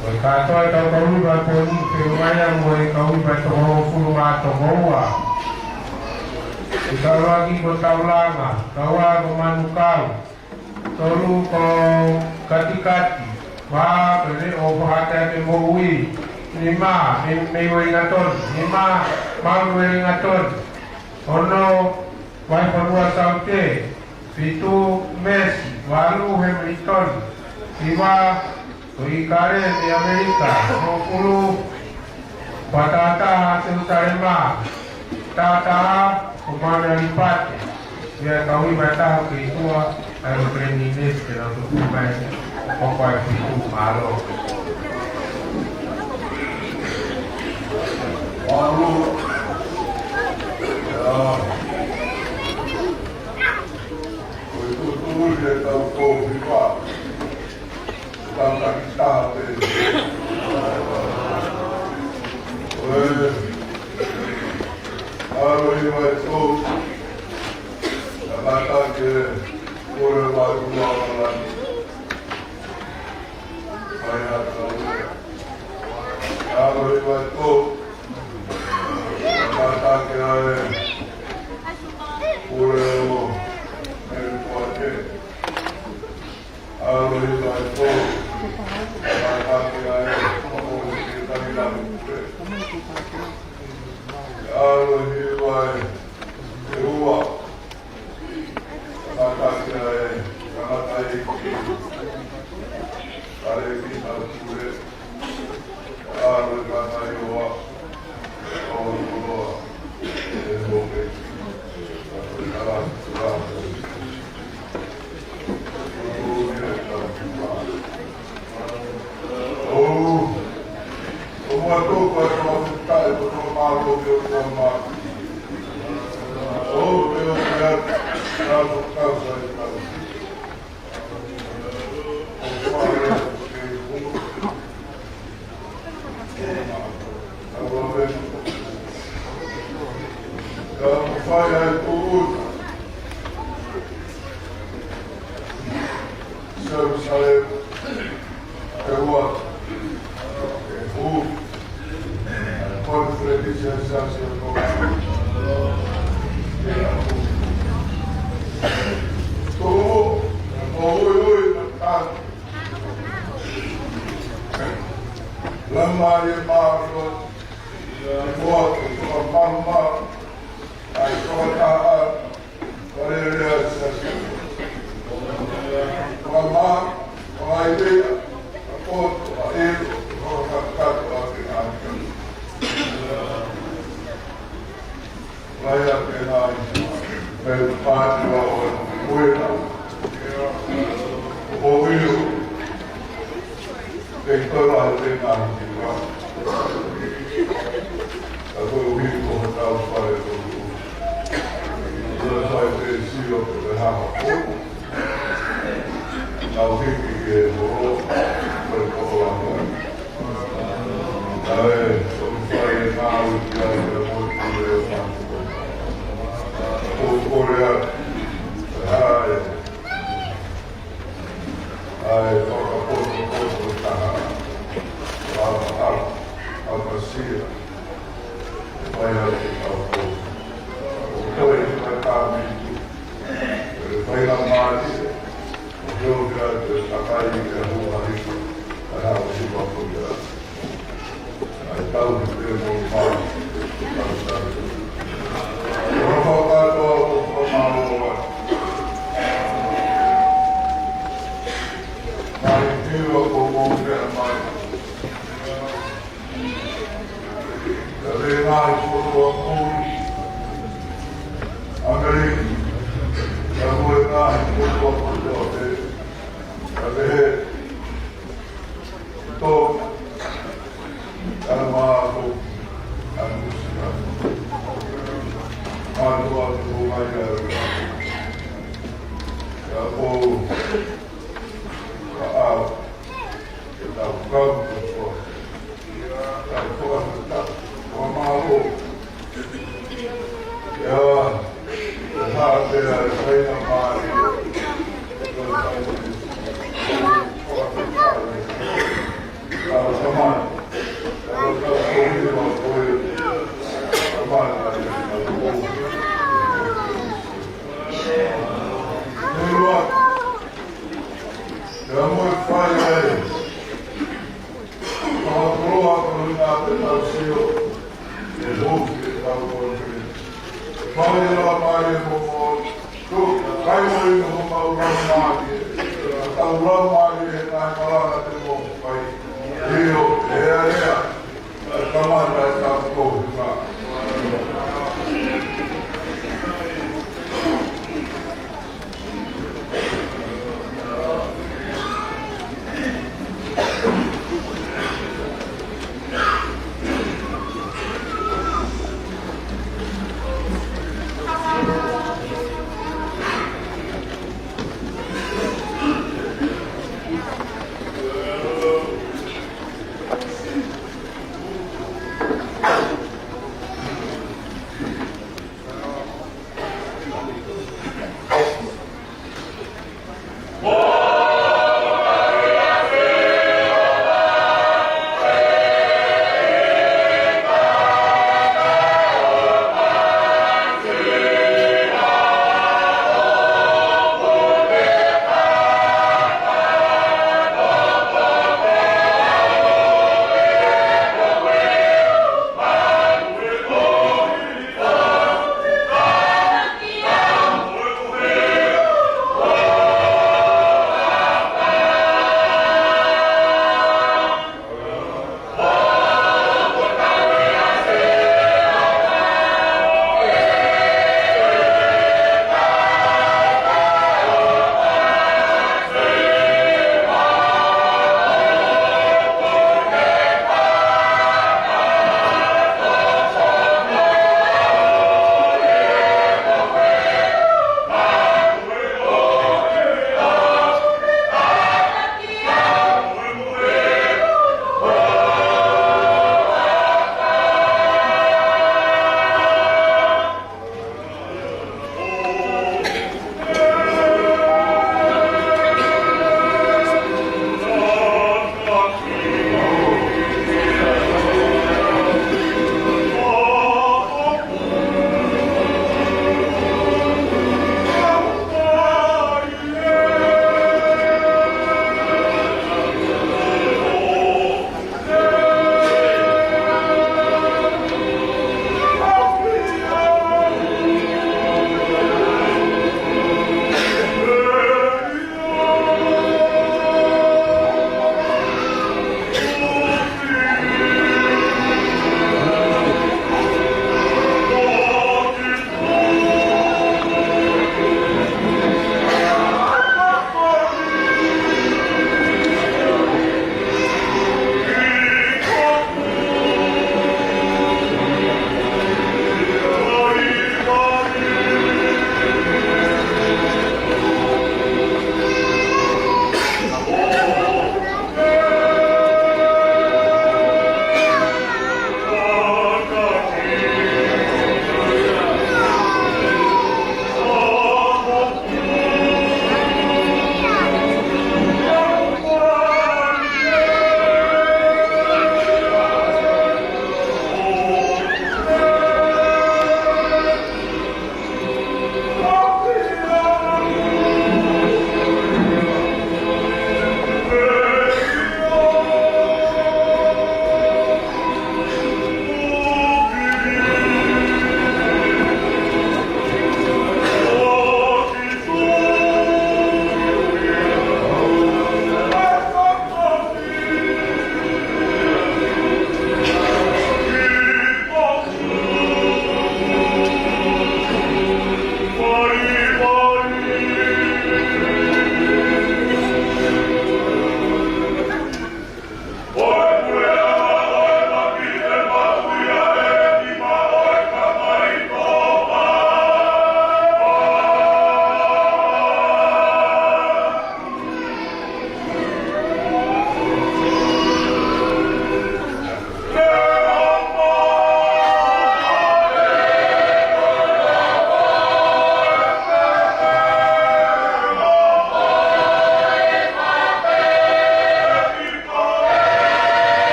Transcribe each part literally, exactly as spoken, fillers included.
Ko e kātoa ʻetau kau hiva ko eni, feʻunga ia mo e kau hiva ʻe toko hongofulu mā toko ua. ʻUluaki ko Taulanga, ua ko Manukau, tolu ko Katikati, fā ko Leʻo Fakateate Moʻui, nima Mei, Mei Uelingatoni, nima Malu Uelingatoni, ono Vahefonua Saute, fitu Mesi, valu Hemilitoni, hiva ko ʻIkale mei ʻAmelika, hongofulu Fatataha Selusalema, taha taha ko Mauna Lipate. Ia kau hiva ʻe taha ki tuʻa, ʻa e Prime Minister ke nau tuku mai, ko e fitu, mālō. Mālō. Ia. Ko e tuʻutuʻuni ʻetau kau hiva. Tau taki taha pē. ʻOe, ʻAlohi mai tō, ʻa kātaki e pule ʻo e ʻOtua ʻi langi. Fai atu ʻa e ʻalohi mai tō, ʻa kātaki ʻa e pule ʻo e ʻOtua. ʻAlohi mai tō, ʻa kātaki ʻa e pule ʻo e ʻOtua. ʻAlohi mai ʻOtua, ʻa kātaki ʻa e tangataʻeiki. ʻAlohi mai ʻOtua, ʻa e kātaki ʻo e ʻOtua, ʻa e ʻOtua. Lama e mālō, e moa, e whakamama, ʻa e whakataha, ʻa e lea, whakamā, whakaʻeia, whakapoto, ʻa e, whakakakato, ʻa e ʻākana. Laia ke nai, me pātua o e kuena. O iu, ke tola te nai ki wa. Ka ko e ui ko e tau fale ko u. Ko e fai te sio ko e hapa ko. Tau hiki ke holo, ko e kokola ko.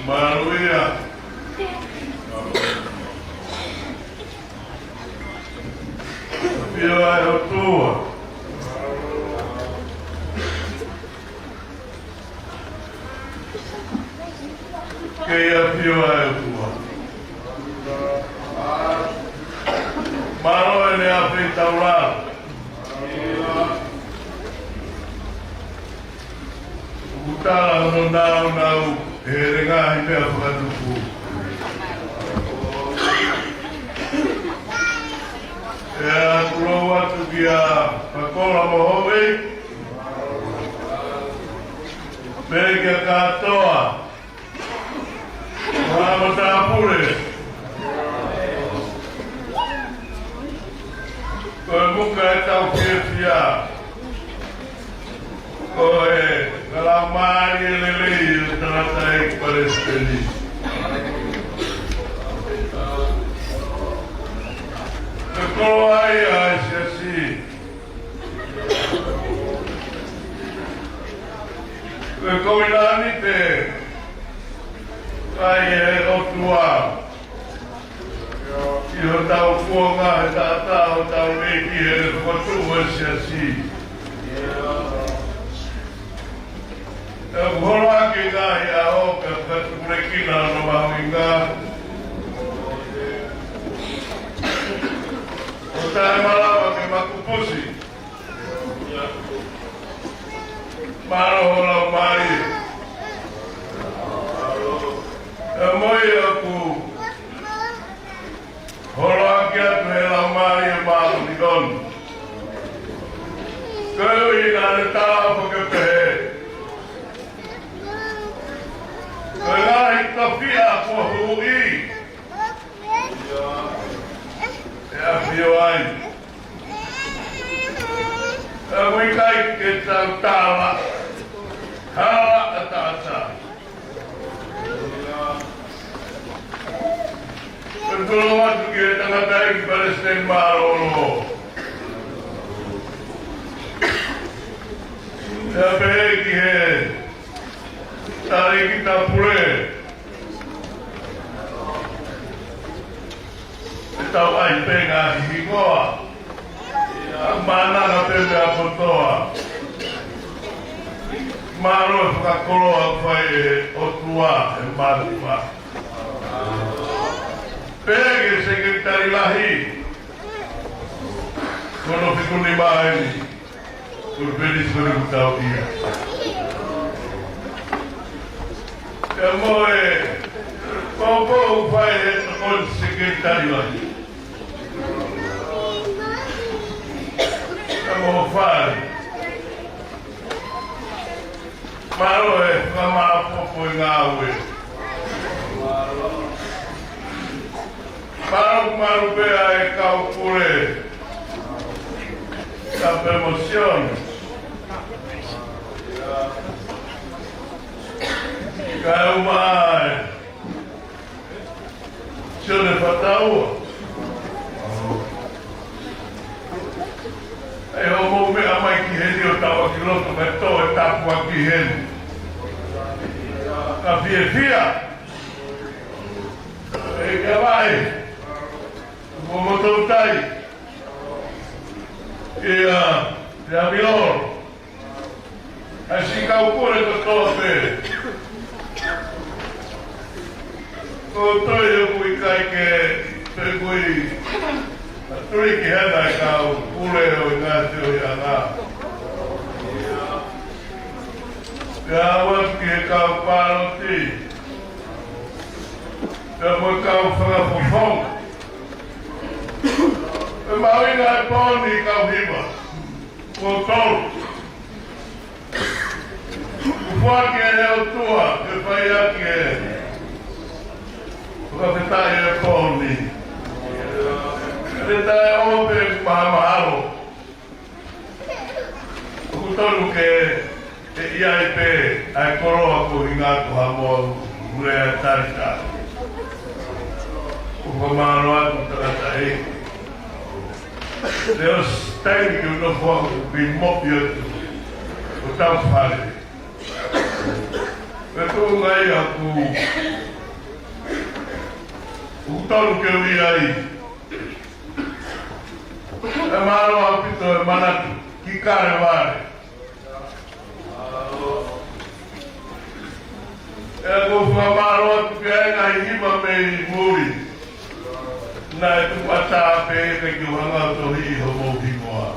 Mālō ia. ʻAfio ʻa e ʻOtua. Kei ʻafio ʻa e ʻOtua. Mālō ʻene ʻafio ʻi taulalo. ʻOku tala hono nāunau ʻe he ngaahi meʻa fakatupu. ʻE ʻoatu atu kia Pakola mo Hoʻi, pea kia Katoa, ʻa e matāpule. Ko e muka ʻetau fiefia, ko e Laumālie Lelei ʻo e Tangataʻeiki Palesiteni. Ko e koloa ia ʻa e Siasi. Ko e kovinānite ʻa e ʻOtua ʻi hotau kuonga he taʻataʻa hotau ʻEiki he fokotuʻu ʻo e Siasi. ʻOku holoaki e ngaahi ʻaho ka fakatupulekina hono mahuʻinga. ʻO taʻemalava ke makupusi. Mālō hoʻo Laumālie. ʻE moʻoni ʻoku holoaki atu he Laumālie Māʻoniʻoni. Koeʻuhi naʻa ne talaʻofa ke pehē, ko e ngaahi tofiʻa kuo huhuʻi, ʻe ʻafio ai. ʻOku ʻikai ke tau tala hala ʻataʻatā. Ko e tolo atu ki he Tangataʻeiki Palesiteni Mālōlō, pea pehē ki he Talēkita Pule, ʻetau ʻai pē ngaahi hingoa. ʻA e maʻananga pē meʻa kotoa. Mālō e fakakoloa ʻoku fai ʻe he ʻOtua he mātuʻa. Pea ki he Sekelitali Lahi, ko hono fitu nima eni. Ko e pēlisi ko eni ʻoku tau ʻi ai. Pea mo e poupou ʻoku fai ʻe he Tokoni Sekelitali Lahi. Pea mo e fale. Mālō e fakamāʻopoʻopo e ngāue. Mālō, mālō pē ʻa e kau pule. Kae pehē mo Sione. Kae ʻumaʻā ʻa Sione Fataua. ʻE hoʻomou meʻa mai ki heni ʻo tauʻaki loto kae tō e tāpuaki heni. Ka fiefia. ʻE kia vae. Mo motou tai. Ia, ia milolo. ʻA e siʻi kau pule kotoa pē. Ko e toe ʻoku ʻikai ke pē kui. ʻA tuli ki hena e kau pule ʻo e ngaahi feohiʻanga. Pea ʻoatu ki he kau pāloti. Pea mo e kau fakafofonga. Pea mahuʻinga e pō ni kau hiva. Ko tolu. Kuo foaki ʻe he ʻOtua ke fai ʻaki e fakafetaʻi e pō ni. Te taʻeʻoua pē mahamahalo. ʻOku tonu ke ʻi ai pē ʻa e koloa ko hinga ko ha mo lea tarita. ʻOku fakamālō atu tangataʻeiki. Leo stai ke uno fua ʻoku pimopi atu. ʻO tau fale. Ko e tuʻunga ia ʻoku, ʻoku tonu ke u ʻi ai. ʻE mālō ʻaupito e manatu ki Kalevale. ʻE, ʻoku ou fakamālō atu ki he ngaahi hiva mei muli. Naʻe tuku ʻatā pē ke u hanga ʻo tohiʻi hoʻomou hingoa.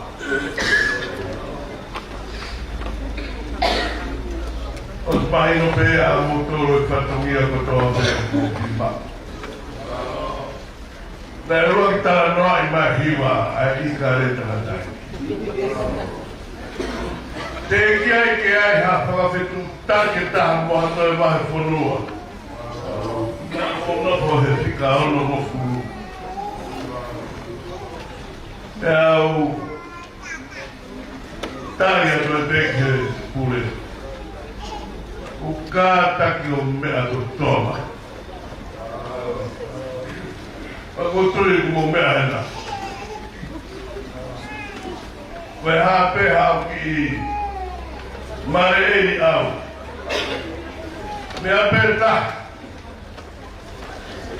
ʻOsi mahino pē ʻa moutolu e fatongia kotoa pē ʻoku mou kimaʻu. Naʻe ʻuluaki talanoaʻi mai e hiva ʻa e ʻIkale Tangataʻeiki. Teʻeki ai ke ʻi ai ha fakafetuʻutaki ʻe taha mo ha toe vahefonua. Naʻa ku nofo he fika onongofulu. Pea u tali atu pē ki he pule. ʻOku kātaki ʻo meʻa totoma. Pea ʻoku ou tui ʻoku mou meʻa hena. Ko e hā pē haʻo kiʻi maleʻei au. Meʻa pē taha.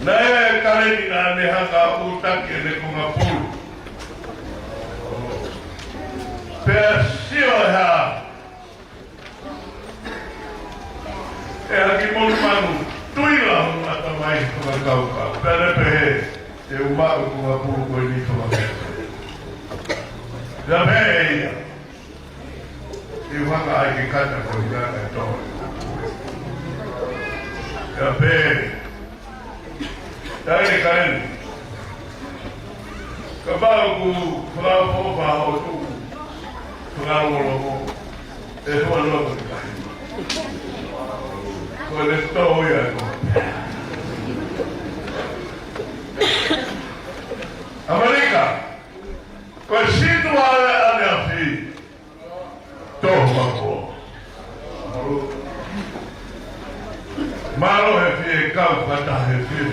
Naʻe ʻi ai e kaleni naʻa ne hanga ʻo ʻūtaki ʻene konga pulu. Pea sio e hā. ʻE haki monumanu, tuila hono ʻatamai fakakaukau. Pea ne pehē, te u maʻu e konga pulu ko eni fakakaukau. Pea pehē ia. Te u hanga ai ke kata ko eni ʻa e toe. Pea pehē. Taʻe kaeni. Kapau ʻoku fakaʻofoʻofa hoʻo tuʻu fakalongolongo, ʻe hua loto ki kahi. Ko e leto ia ko. ʻAmelika, ko e situ ʻa e ʻaneafi. Toho mako. Mālō he fie kau fakataha he fie.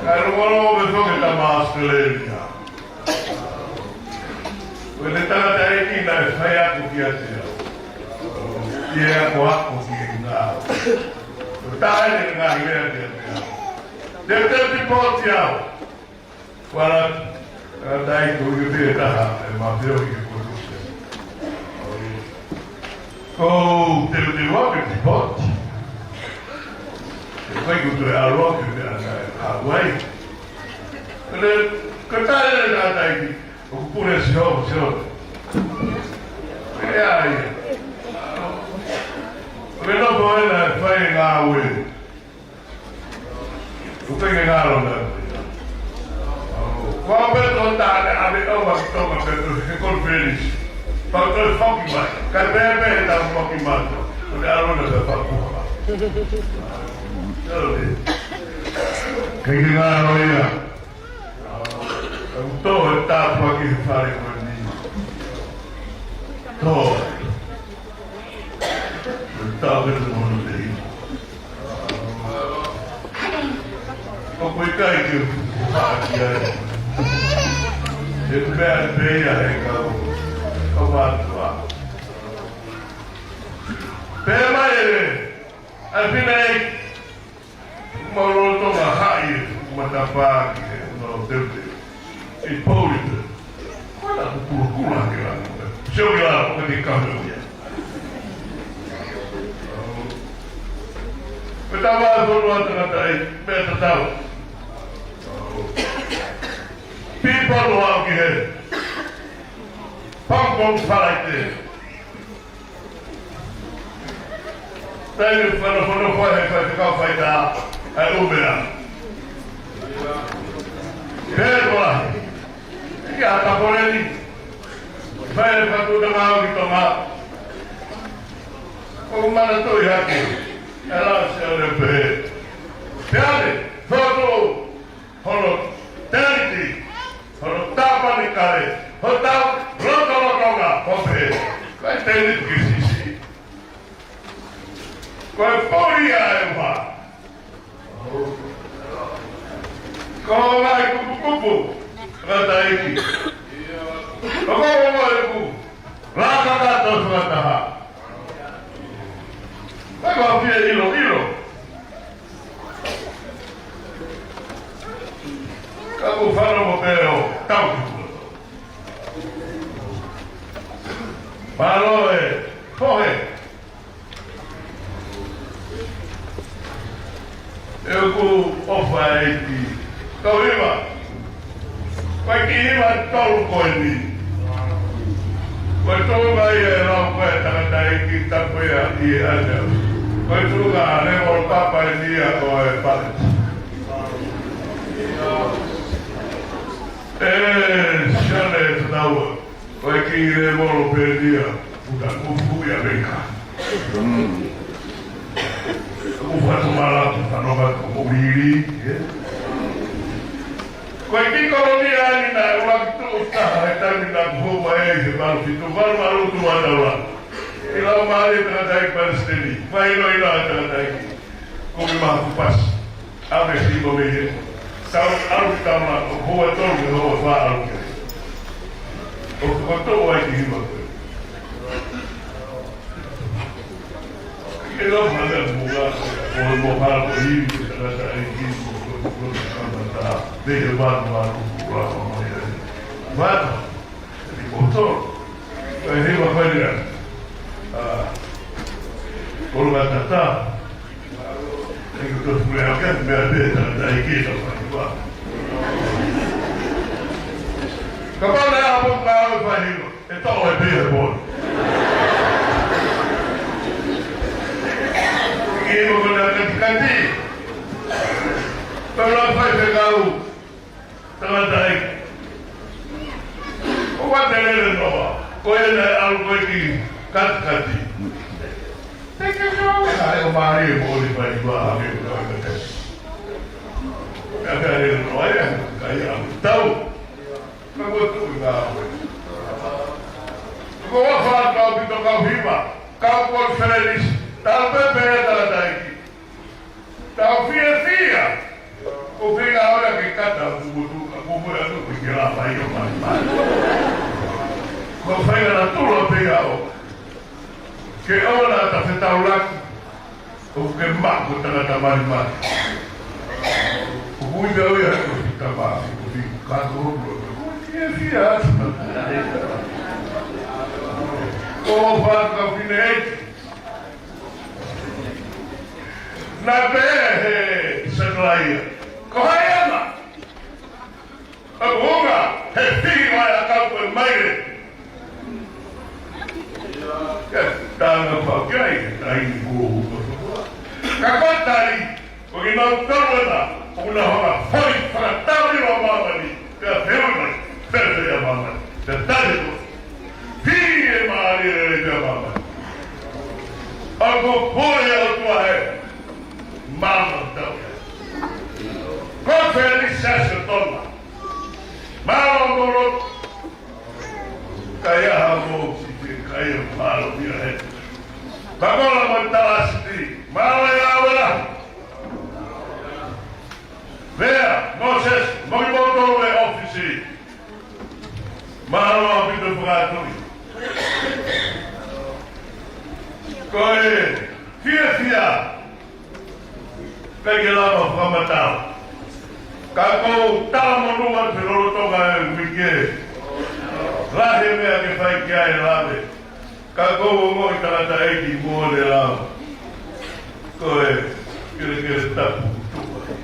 Kae longolongo pē foki e tama Australia. Ko e tangataʻeiki naʻe fai ako kiate au. ʻI he akoako ki he ngāue. Ko e taha eni e ngaahi lea kiate au. Te u te tipoti au. Kuala, ʻa, tai ko ia pē taha, ʻe mafeo ki he kotusia. Ko te te wa ke tipoti. ʻE kai ko te alo ke te ana, ʻa, wai. Ko te, ko tai e na tai ki, ʻoku pule si ho, si ho. ʻE ai. Ko te no po e na fai ngāue. Ko te ke ngalo na. Ko a pe to ta le a le o ma to ma pe to he conference. Pa to foki mai. Ka pe pe ta foki mai. Ko te alo na pe pa ku. Ke ke ngalo ia. Ko to e ta pa ki fare ko ni. To. Ko ta pe to mo te. ʻOku ʻikai ke u haʻaki ai. He meʻa pē ia he kau ʻo mātuʻa. Pea mai e, ʻa e pina e, mau lolotonga haʻi e matapā ki he no teuteu. ʻI Pōlipe. Ko ena ku kulokula ke la. Sio ke la, ko te kame o ia. Ko tama e fonua tangataʻeiki, meʻa tatau. Pipano au ki he. Pangpong Falaite. Taimi fanofanofo he faifekau faitā, ʻa e ʻumea. Pea ko lahi. Ki a Tapoleni. Fai e fatu na ngāue ki Tonga. ʻOku manatuʻi hake. ʻE la se o le pehē. Pea le, foto. Hono teniti, hono tāpanekale, hono tau lotolotonga, ko pē, ko e teniti ki sisi. Ko e poli ʻa e uha. Ko e ngaahi kupukupu, fakataiki. Ko ko ko e ku, laka kato fakataha. Ka ko e fie ʻiloʻilo. Ka ko e fānau mo pē ʻo tau. Mālō e fohe. ʻOku ou ʻofa ʻeiki. Tau hiva. Ko e kiʻi hiva tolu ko eni. Ko e tolu mai e lau ko e tangataʻeiki tapu ia ʻi he ʻaho. Ko e tolu ka ne o papa eni ia ko e pale. ʻE, Sione Fanaua. Ko e kiʻi lēvolo pē ia, ʻuta kufu ia meka. Mm. Kufu atu mala, kufu atu mala, kufu lili, ē? Ko e kiʻi kolonia ni naʻe ʻuluaki tuʻu taha he taimi naʻa ku hū mai ai he valu fitu, valu valu tuʻu ʻa taula. ʻI lau mai e tangataʻeiki palesiteni, mai ino ino ʻa e tangataʻeiki. Ko e maha kupasi. ʻAve si ko mei he. Tau, ʻalu ki taula, ʻo hoa tolu, ʻo hoa fā ʻalu ki ai. ʻO ko tō ai ki hima ko ē. Ke lau mana mua, ʻo mo hala ko i, ke tangataʻeiki, ko ko ko ko kamata. Mei he vanu, vanu, ko ʻalu mai ai. Vanu. Ko tō. Ko e hima ko ē ni. ʻA, ko lo ka tata. ʻE ko tō pule ake, meʻa pē tangataʻeiki ka fai hiva. Kapau naʻe ʻapo ka ʻo fai hiva, ʻe toʻo e pē he pō. ʻI mo ko na katikati. Ko la fai fekau. Tangataʻeiki. ʻO ʻoua te lele noa. Ko ia naʻe ʻalu ko ē ki katikati. Te ke noa e hae ʻo mālie mo ʻoli pai ua ake ʻo kae kae. Ka ka lele noa ia, ka ia ʻalu tau. Ka ko tu i ngā ue. Ko ua fā kau pito kau hiva. Kau ko Felelisi. Tau pepe e tangataʻeiki. Tau fiefia. Ko feinga ora ke kata ʻo tukutuku, ka ko fue atu ko ke la mai ʻo mai mai. Ko feinga na tula pē ia ʻo. Ke ʻoua naʻa ta fetaulaki. ʻO ke maʻu ko tangata mai mai. Ko kui pē ʻo ia ko si tama, ko si kato ʻo ko. Ko fiefia atu. Ko fā ka fine eki. Naʻe pehē ʻe he Sekalaia, ko hai ena? ʻA ko unga, he fihi mai ʻa kau ko e maile. Ke tanga pau ki ai, he taimi kuo uka. Ka ko e tali, ko kinautolu ena, ʻoku na hanga ʻo fai fakatau ʻi māmani, pea feʻunga, pea feʻunga māmani, pea tali ko. Pea mālie lelei pea māmani. ʻA ko pole ʻa ʻOtua he māmani tau. Ko Felelisi Siasi ʻo Tonga. Mālō molo. Kai aha mo si ke kai mālō pia he. Pakola mo talasiti. Mālō e ʻalu e lahi. Vea, Moses, mo kimoutolu e ʻōfisi. Mālō ʻaupito fakatui. Ko e fiefia, pea ke lava fakamatala. Ka ko u talamonū atu he lolotonga e uike. Lahi e meʻa ke fai ki ai e lave. Ka ko u ongoʻi tangataʻeiki mo e lava. Ko e kelekele tapu tuʻa.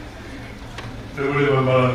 Te ule wa mala.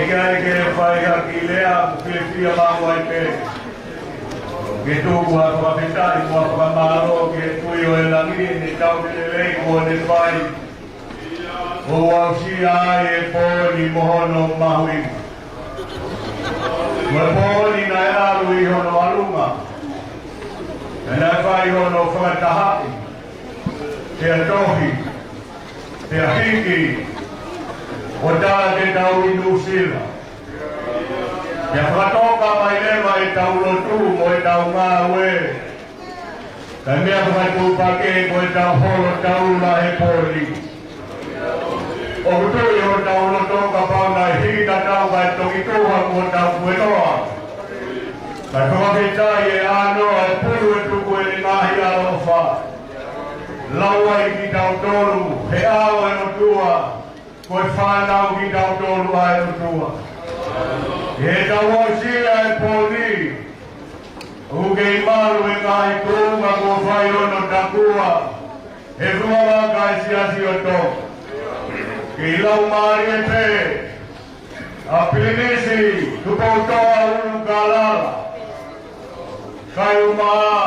ʻIkai ke fai ha kiʻi lea, ʻoku fiefia maʻu ai pē ke tuku ha fakafetaʻi mo ha fakamālō ki he Tuʻi ʻo e langi, ʻene tauhi lelei kuo ne fai, ʻo aʻusia ai e pō ni mo hono mahuʻinga. Mo e pō ni naʻe ʻalu ʻi hono ʻalunga, pea naʻe fai hono fakatahaʻi, pea tohi, pea hiki, ʻo tala ke tau ʻi Nuʻusila. Pea fakatoka mai leva ʻetau lotu mo ʻetau ngāue, kae meʻa fakatuʻupakē ko ʻetau holo taula he pō ni. ʻOku tuʻu ʻi hotau loto kapau naʻe hiki tatau kae toki tuha ki hotau fueloa, kae fakafetaʻi e ʻanoa e pulu ʻe tuku ʻene ngaahi ʻaloʻofa, lau ai kitautolu he ʻao ʻo e ʻOtua, ko e fānau kitautolu ʻa e ʻOtua. He tau aʻusia e pō ni, ʻoku kei malu e ngaahi tuʻunga kuo fai hono takua he fuakava ʻa e Siasi ʻo Tonga. Kei laumālie pē ʻa Pilinisi Tupoutoʻa ʻUlukalala, kae ʻumaʻā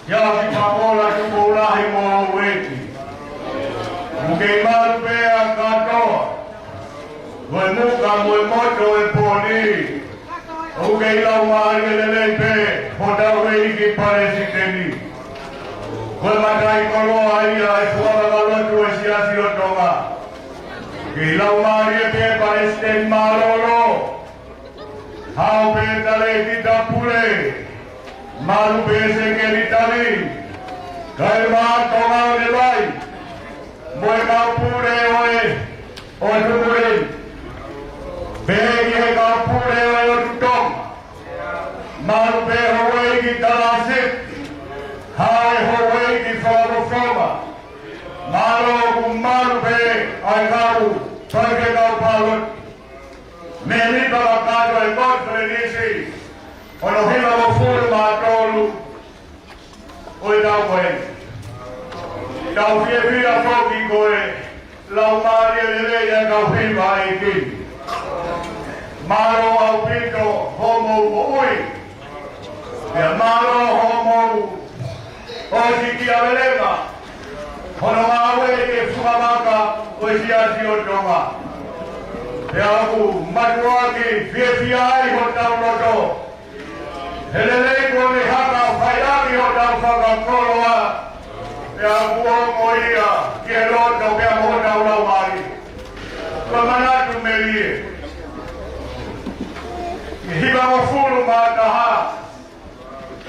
Siasi Pamola Tupoulahi mo Ueki. ʻOku kei malu pē ʻa kātoa, ko e muka mo e moto e pō ni, ʻoku kei laumālie lelei pē hotau ʻEiki Palesiteni. Ko e mataʻikoloa ia e fuakava lotu e Siasi ʻo Tonga. Kei laumālie pē Palesiteni Mālōlō, Haʻu pē Talēkita Pule, malu pē Sekelitali, kae ʻumaʻā Tonga ʻo e Vai, mo e kau pule ʻo e, ʻo e Tukuleni. Pehē ki he kau pule ʻo e ʻOtu Tonga, malu pē Houʻeiki Talasipi, haʻu e Houʻeiki Fakafofonga, mālō ʻoku malu pē ʻa e kau faifekau pāloti. Mēmipa kakato e Konifelenisi hono hivangofulu mā tolu ʻo e taʻu ko eni. Tau fiefia foki ko e laumālie lelei ʻa e kau hiva ʻEiki. Mālō ʻaupito hoʻomou moʻui. Pea mālō hoʻomou ʻosikiavelenga hono ngāue ʻi he fukamaka ʻo e Siasi ʻo Tonga. Pea ʻoku mātuʻaki fiefia ai hotau loto he lelei kuo ne hanga ʻo fai ʻaki hotau fakakoloa. Pea ʻoku ongo ia ki he loto pea mo hotau laumālie. Ko e manatu melie, ʻi he hivangofulu mā taha,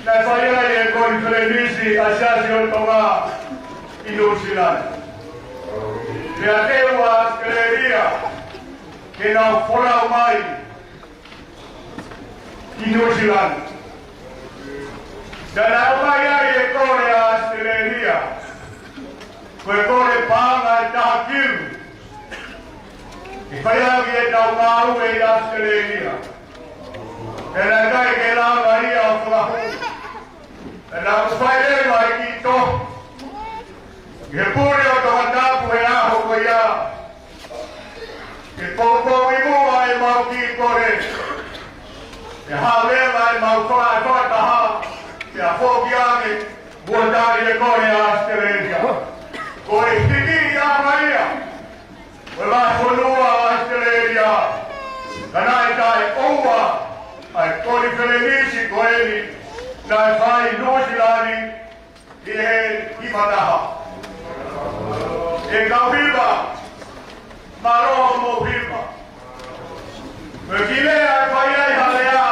naʻe fai ai e Konifelenisi ʻa e Siasi ʻo Tonga ʻi Nuʻusilani. Pea teu ʻa ʻAositelēlia ke nau folau mai ki Nuʻusilani. Pea naʻe ʻomai ai e kole ʻa ʻAositelēlia, ko e kole paʻanga ʻe taha kilu, ke fai ʻaki ʻetau ngāue ʻi ʻAositelēlia. Pea naʻe ʻikai ke lava ia ʻo fakahū. Pea naʻa ku fai leva e kiʻi tohi ki he Pule ʻo Tongatapu he ʻaho ko ia, ke poupou ʻi muʻa ʻemau kiʻi kole. Pea haʻu leva ʻemau faka-, fakataha, pea foki ange, kuo tali e kole ʻa ʻAositelēlia. Ko e hiki ia mai ia ʻo e vahefonua ʻo ʻAositelēlia, ka naʻe taʻeʻoua ʻa e konifelenisi ko eni naʻe fai ʻi Nuʻusilani ʻi he hivataha. ʻE kau hiva, mālō hoʻomou hiva. Ko e kiʻi lea ʻe fai ai ha lea,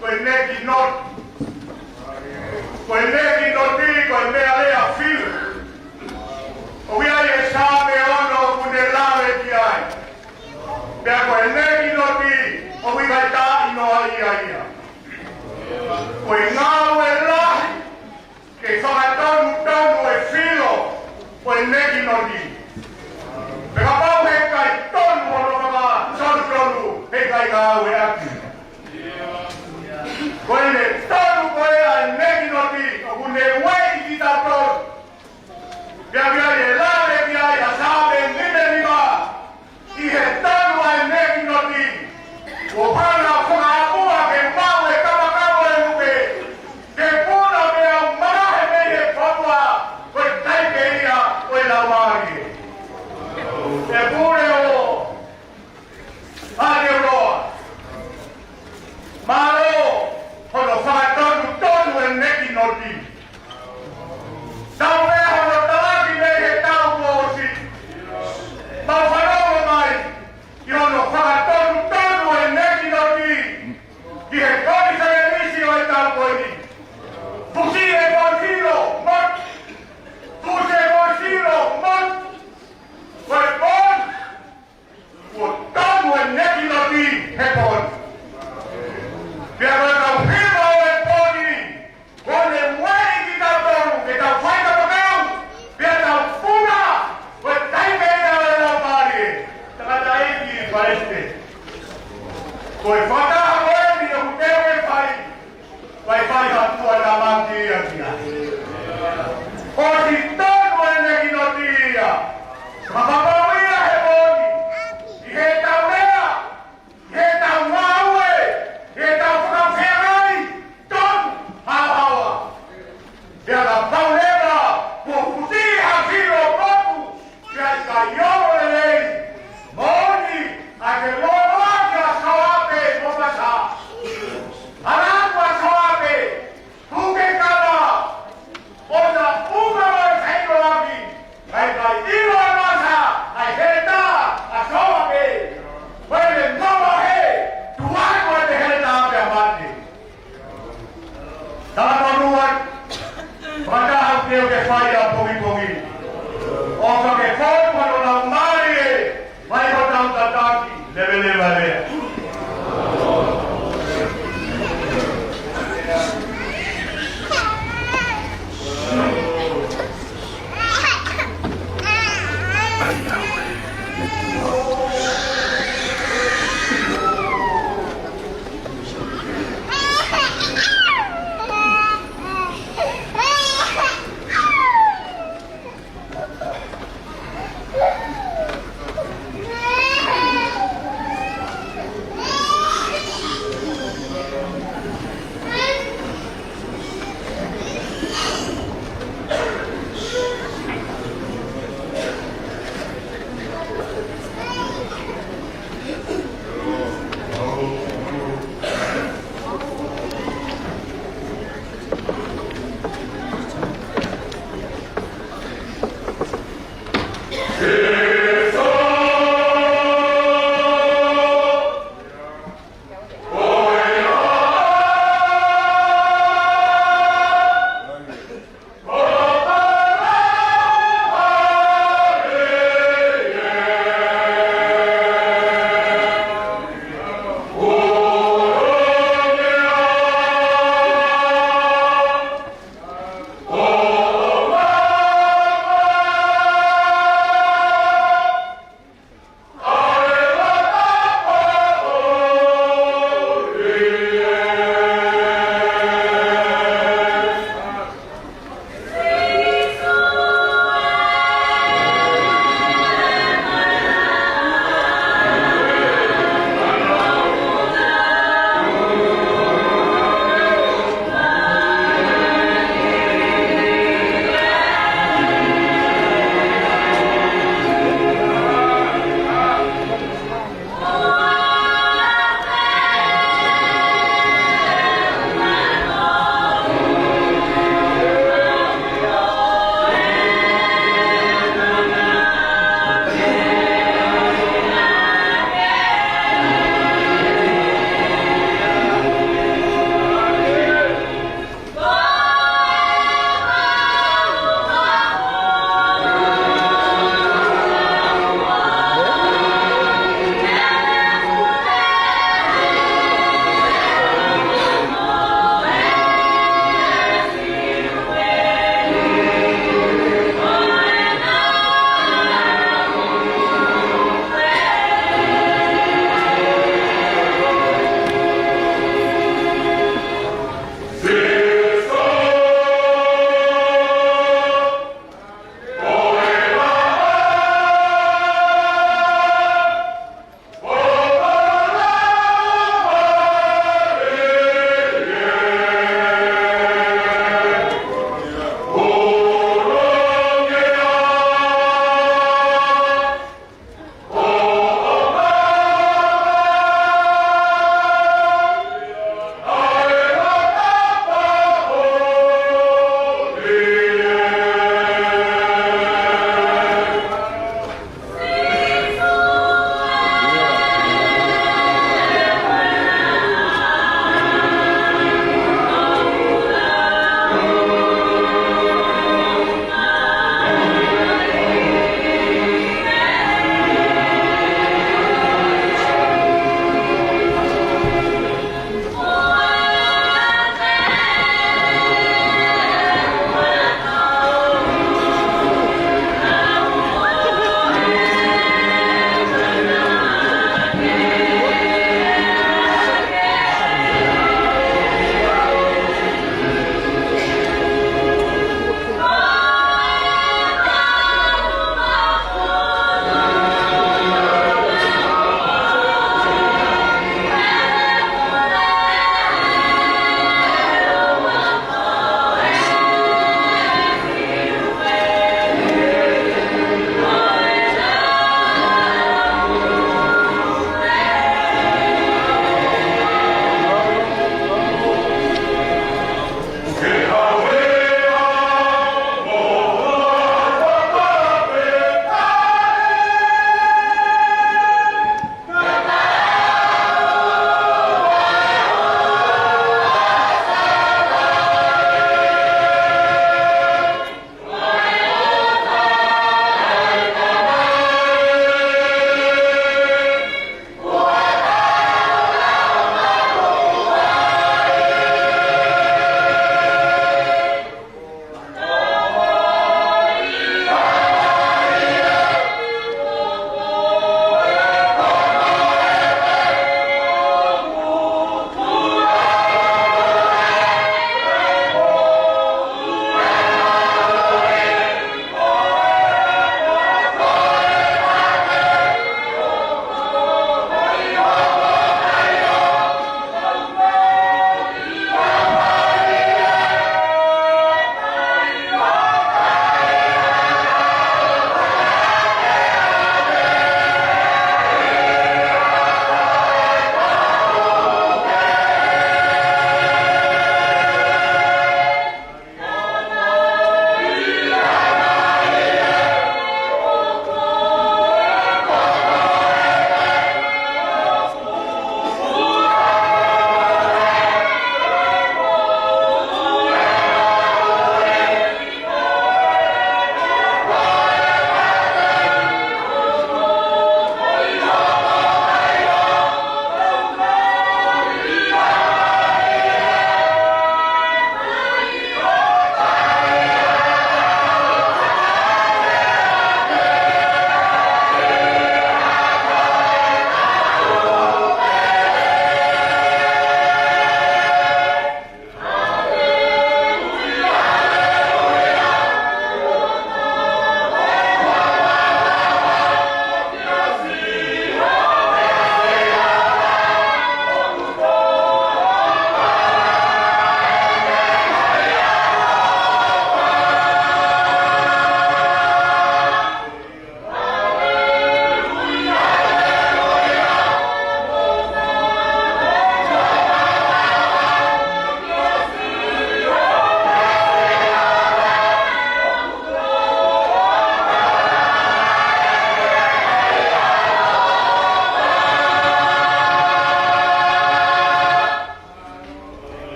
ko e neki noti. Ko e neki noti, ko e meʻalea fili. ʻOku ʻi ai e Saame ono ʻoku ne lave ki ai. Pea ko e neki noti, ʻoku ʻikai taʻinoa ia ia. Ko e ngāue lahi ke fakatonutonu e filo ʻo e neki noti. Pea kapau he ʻikai tonu hono fakatonutonu, he ʻikai ngāueʻaki. Ko ʻene tonu ko ē ʻa e neki noti, ʻoku ne ueʻi kitautolu. Pea ʻoku ʻi ai e lave ki ai ʻa Saame nima nima, ʻi he tonu ʻa e neki noti, Ko e fakataha ko eni ʻoku teu ke fai, fai, fai ha tuʻa tāmaki ia ki ai. ʻOsi tonu ʻene kinotia. Fakapapauʻi ia he moʻoni, ʻi heʻetau lea, ʻi heʻetau ngāue, ʻi heʻetau fakafeangai, tonu, haohaoa. Pea kapau leva kuo fusi ha fili ʻo e potu, pea ʻikai olo lelei, moʻoni ʻa e ke loloa ki ha saoape mo ha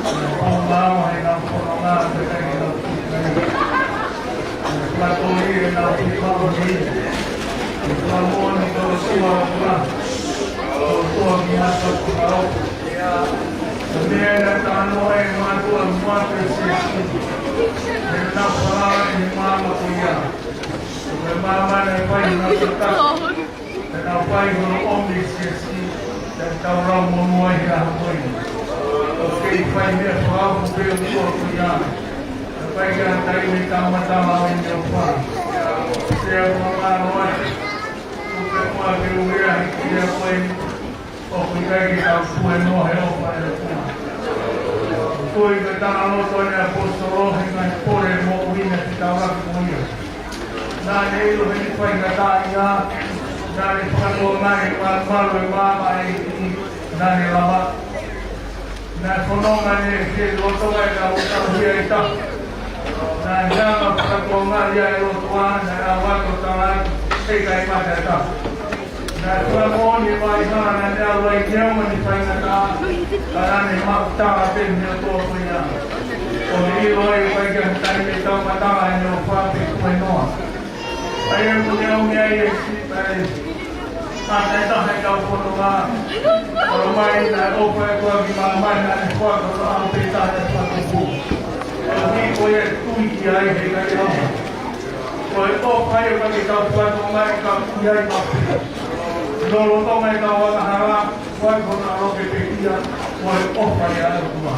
Pau mau he nau fononga, pea ke nau fika. Pea ko ia nau fika mo ni. Pea mo ni ko tua ma. Ko tua ki a sa ko kau. Ko mea na tano e matua mo te sisi. He na fala e mama ko ia. Ko e mama na fai na fika. Te nau fai hono ʻomi siasi, te tau lau monū ai he ʻaho ko eni. ʻOku kei fai meʻa fakaʻofoʻofa pē ʻa e ʻOtua ko ia. Te fai ke ʻatai me tau matala ʻo ʻene ʻofa. Sea ko ngā noa, ʻoku ke mua ke uea he kia ko eni. ʻOku ʻikai ke tau tuēnoa he ʻofa ʻa e ʻOtua. Ko e tangaloto ʻa e ʻaposetolo he ngaahi pole moʻui naʻe fetaulaki mo ia. Naʻa ne ʻilo ʻene faingataʻaʻia, naʻa ne fakatokangaʻi e malumalu ʻo e maama ʻa e ʻEiki, naʻa ne lava. Naʻe fononga ʻene ʻi he loto ʻa e kau tauhi ʻa e taha. Naʻe hanga ʻo fakatokangaʻi ʻa e ʻOtua, naʻe ʻalu atu ʻo tala atu, heʻikai mate ha taha. Naʻe fakamoʻoni ʻe Vaihana naʻa ne ʻalu ai neongo ʻene faingataʻa, ka naʻa ne maʻu tala pē mei he ʻOtua ko ia. ʻO ne ʻilo ai ʻoku ʻikai ke ʻi ai ha taimi ʻe taumatala ʻene ʻofa pe tuēnoa. ʻA ia ʻoku ne ʻomi ai e siʻi taʻe. ʻA e taha e kau fononga. ʻOmai naʻe ʻofa ʻa e ʻOtua ki māmani naʻa ne foaki hono ʻAlo pē taha ʻe fakatupu. ʻOku ʻi ko ia tui ki ai heʻikai ʻaonga. Ko e ʻofa ia ʻoku ʻikai ke tau fakatokangaʻi ka ʻoku ʻi ai mape. Lolotonga e kau angahala, foaki hono ʻAlo ke pekia, ko e ʻofa ia ʻa e ʻOtua.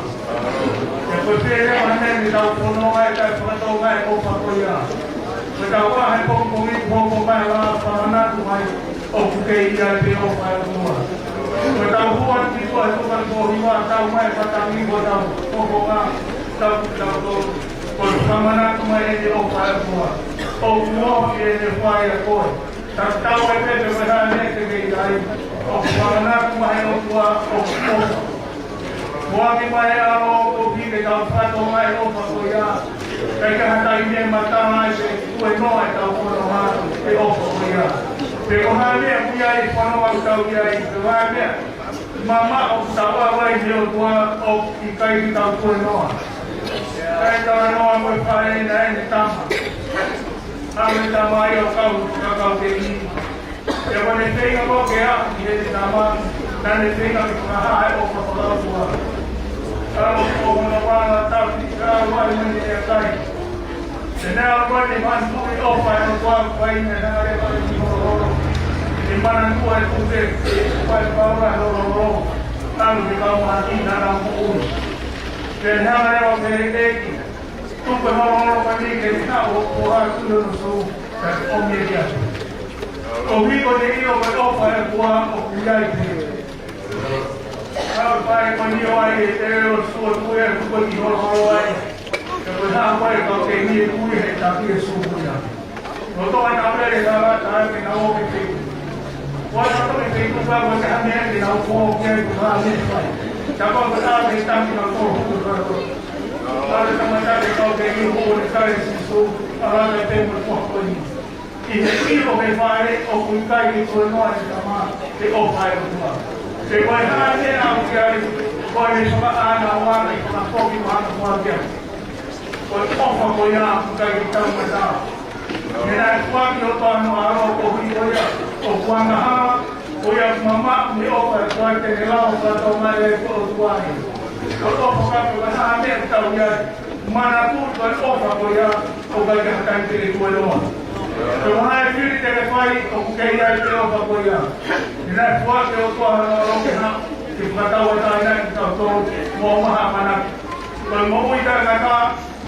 He ko e pehē ʻa e meʻa ni tau fononga ʻe taʻe fakatokangaʻi e ʻofa ko ia. Ko ʻetau ʻā he pongipongi kuo hoko mai ʻa e lā fakamanatu mai ʻoku kei ʻi ai pē ʻofa ʻa e ʻOtua. Ko ʻetau hū atu ki tuʻa he tuʻa ko hiva tau mai matangi ko tau hokonga tau ki tau tō. Ko e fakamanatu mai ʻene ʻofa ʻa e ʻOtua. ʻOku ofi ʻene fai ʻa koe. Tatau ai pē pe ko e hā e meʻa te ke ʻi ai. ʻOku fakamanatu mai ʻe he ʻOtua ʻoku ʻofa. Foaki mai e ʻAlo koeʻuhi ke tau fakatokangaʻi e ʻofa ko ia. ʻIkai ke ʻi ai ha taimi ʻe matala ai pe tuēnoa ʻetau fononga he ʻofa ko ia. Pe ko e hā e meʻa ʻoku ʻi ai e fononga ʻoku tau ʻi ai, pe ko e hā e meʻa mamaʻo ʻoku tau ʻalu ai mei he ʻOtua ʻoku ʻikai ke tau tuēnoa. Kae talanoa mo e faʻē naʻe ʻi ai ʻene tama. ʻAlu e tama ia ʻo kau, ka kau ke ʻi. Pea ko ʻene feinga ko ē ke aʻu ki heʻene tama, naʻa ne feinga ke fakahā e ʻofa fakaʻotua. Ka ʻoku ʻi hono vanga tafi, ka ʻoku ʻi ai mo ʻene kai. Te ne ʻalu ko ē ʻo manatuʻi e ʻofa ʻa e ʻOtua ʻoku fai, ne hanga leva ʻo ʻi holoholo. ʻI he manatuʻi e tupe, ʻoku fai paula holoholo. ʻAlu ki he kau mahaki naʻa nau moʻui. Te ne hanga leva ʻo pehē, ʻEiki, tuku e holoholo ko eni ke ne haʻu ʻo ʻoatu hono sū, kae ʻomi ia kiate au. Koeʻuhi ko ʻene ʻilo ko e ʻofa ʻa e ʻOtua ʻoku ʻi ai pē. Ka ʻoku fai ko eni ʻo ʻai e tele ʻo e sū ʻo tuku e tuku ki holoholo ai. Ka ko e hā ko ē ka ke ni e kui he taki e sū ko ia. Lolotonga e taʻu lele ka la taʻe ke nau ō ki he feituʻu. Ko e taʻu ki he feituʻu ka ko e hā e meʻa ke nau ō ki ai ko e hā e meʻa fai. Ka ko e hā e meʻa ke nau ō ki ai. Ka le tangata ke kau ke ni ō ʻo ne kai e Sīsū, ʻa la ka te mo e koa ko eni. ʻI he ʻilo ʻe he faʻē ʻoku ʻikai ke tuēnoa ʻene tama he ʻofa ʻa e ʻOtua. He ko e hā e meʻa ʻoku ʻi ai, ko e meʻa fakaʻānaua, meʻa fakafoki mo hana fua kia. Ko e ʻofa ko ia ʻoku ʻikai ke tau mata. He naʻe foaki hono ʻAlo koeʻuhi ko ia ʻoku angahala, ko ia ʻoku mamaʻo mei he ʻofa ʻa e ʻOtua te ne lava ʻo fakatokangaʻi e ʻOtua ai. Ko e ʻofa ka ko e hā e meʻa ʻoku tau ʻi ai. Manatuʻi ko e ʻofa ko ia, ʻoku ʻikai ke ʻi ai ha taimi te ke tuēnoa. Ko e hā e fili te ke fai, ʻoku kei ʻi ai pē ʻofa ko ia. He naʻe foaki ʻe he ʻOtua hono ʻAlo ke haʻu, ke fakatauʻatāinaʻi kitautolu, mo ʻomai ha ʻamanaki. Ko e moʻui taʻengata,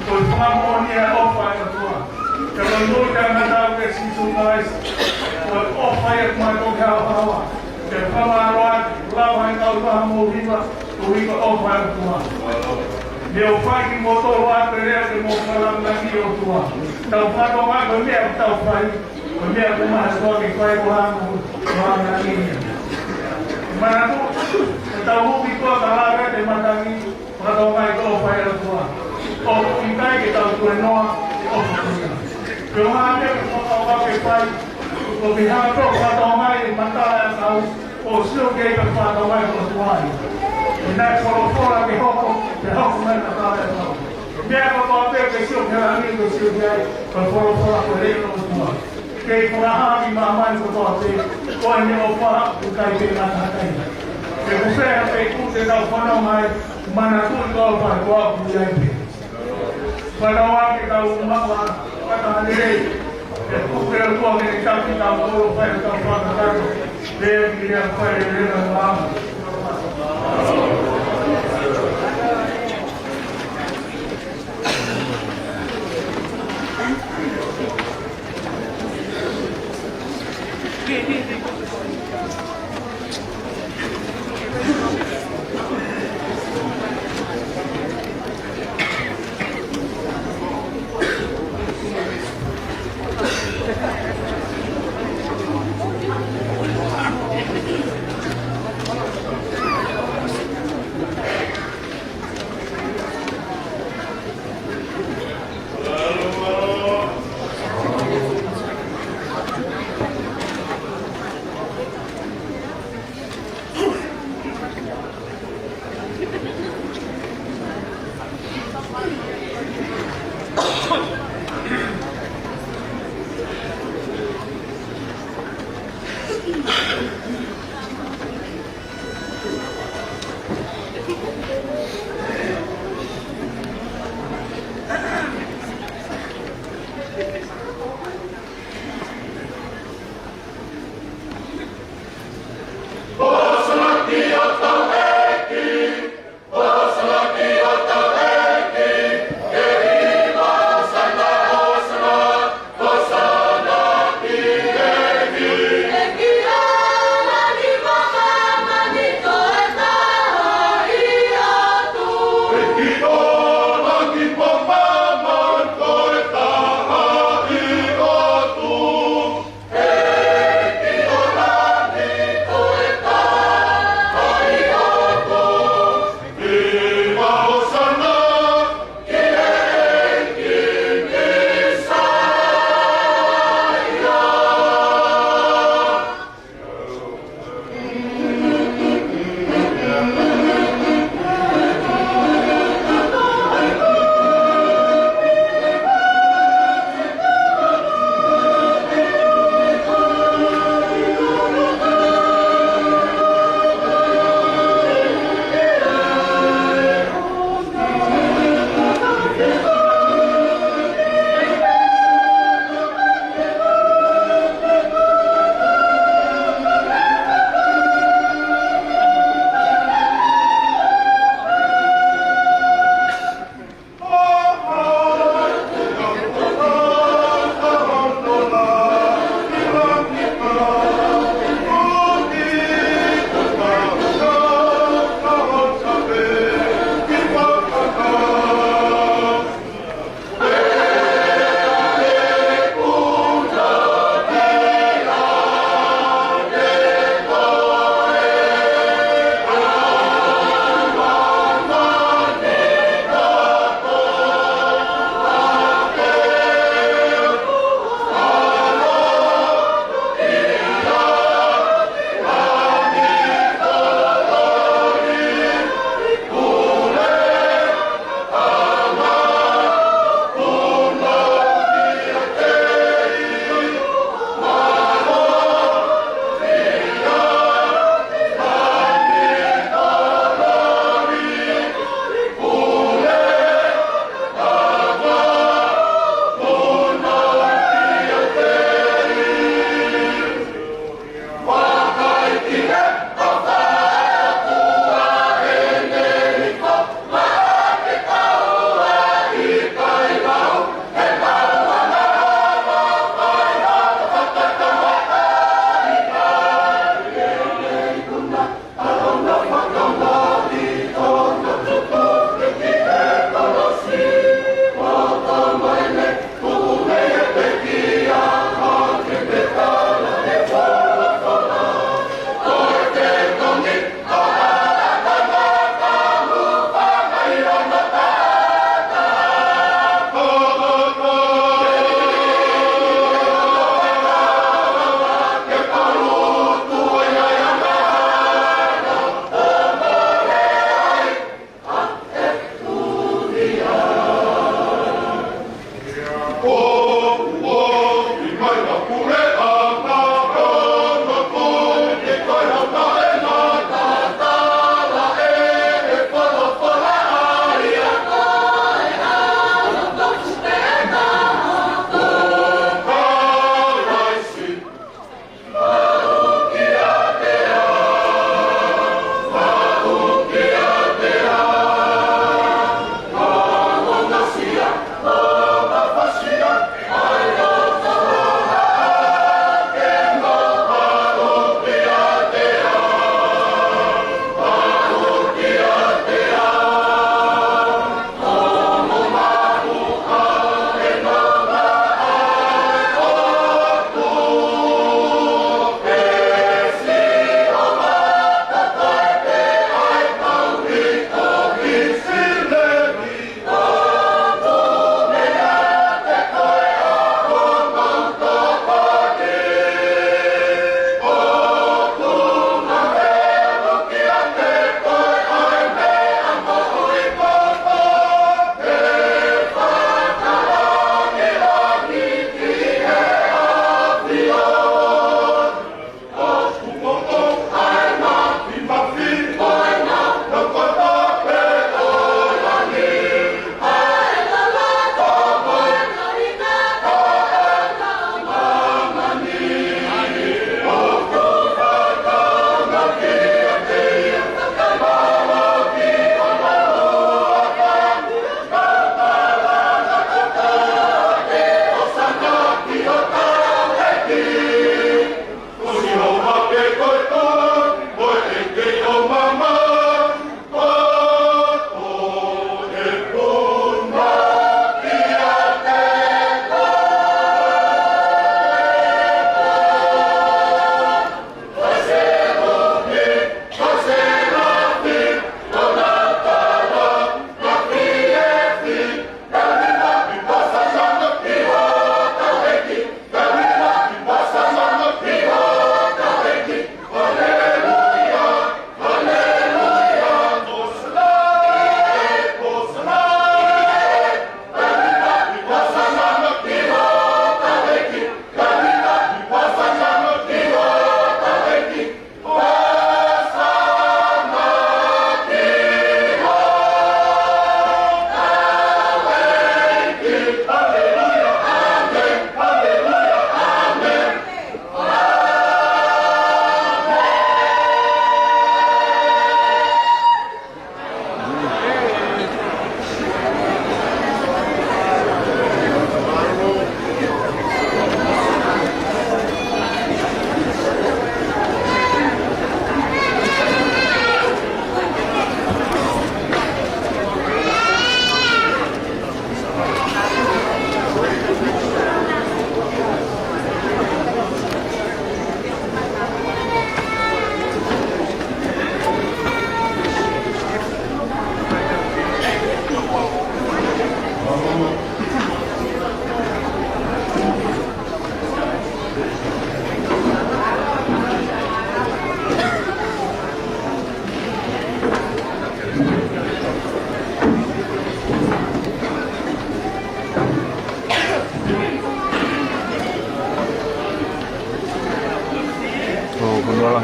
ko e fakamoʻoni ʻa e ʻofa ʻa e ʻOtua. Ko e moʻui taʻengata ʻa Sīsū Kalaisi, ko e ʻofa ia ʻoku mātuʻaki haohaoa. Ke fakamālō atu, lau ʻa e kau taha mou hiva, koeʻuhi ko e ʻofa ʻa e ʻOtua. Meʻa ʻoku fai kimoutolu ʻa e lea ke mou fakalāngilangiʻi e ʻOtua. Tau fakatokangaʻi ko e meʻa ʻoku tau fai, ko e meʻa ʻoku maʻu ʻe he ʻOtua ke fai ko hano, ko hano ia. Manatuʻi, ʻetau hū ki tuʻa ka lave atu e matangi, fakatokangaʻi ko e ʻofa ʻa e ʻOtua. ʻOku ʻikai ke tau tuēnoa he ʻofa ko ia. Pe ko e hā e meʻa ʻoku tau fai, ko e hā e meʻa ʻoku fakatokangaʻi e mata ʻa e ʻakau, ʻo sio ki ai pea fakatokangaʻi ko e ʻOtua ia. He naʻe folofola ke hoko, pea hoko Ka ʻi he ʻaho ni ko e sio ki ai, ko e folofola ko e leʻo ʻo e ʻOtua. Kei fakahā ki māmani kotoa pē, ko ʻene ʻofa ʻoku ʻikai ke ngata ai. He ko fē ha feituʻu te tau fanongo ai, manatuʻi ko au pē ko au ʻoku ʻi ai pē. Fanongo ā ke tau maʻu ʻa e fakahā lelei. He ko e ʻOtua ke ne taki kitautolu, fai ʻetau fakakakato. Lea ki lea, fai lea ki lea.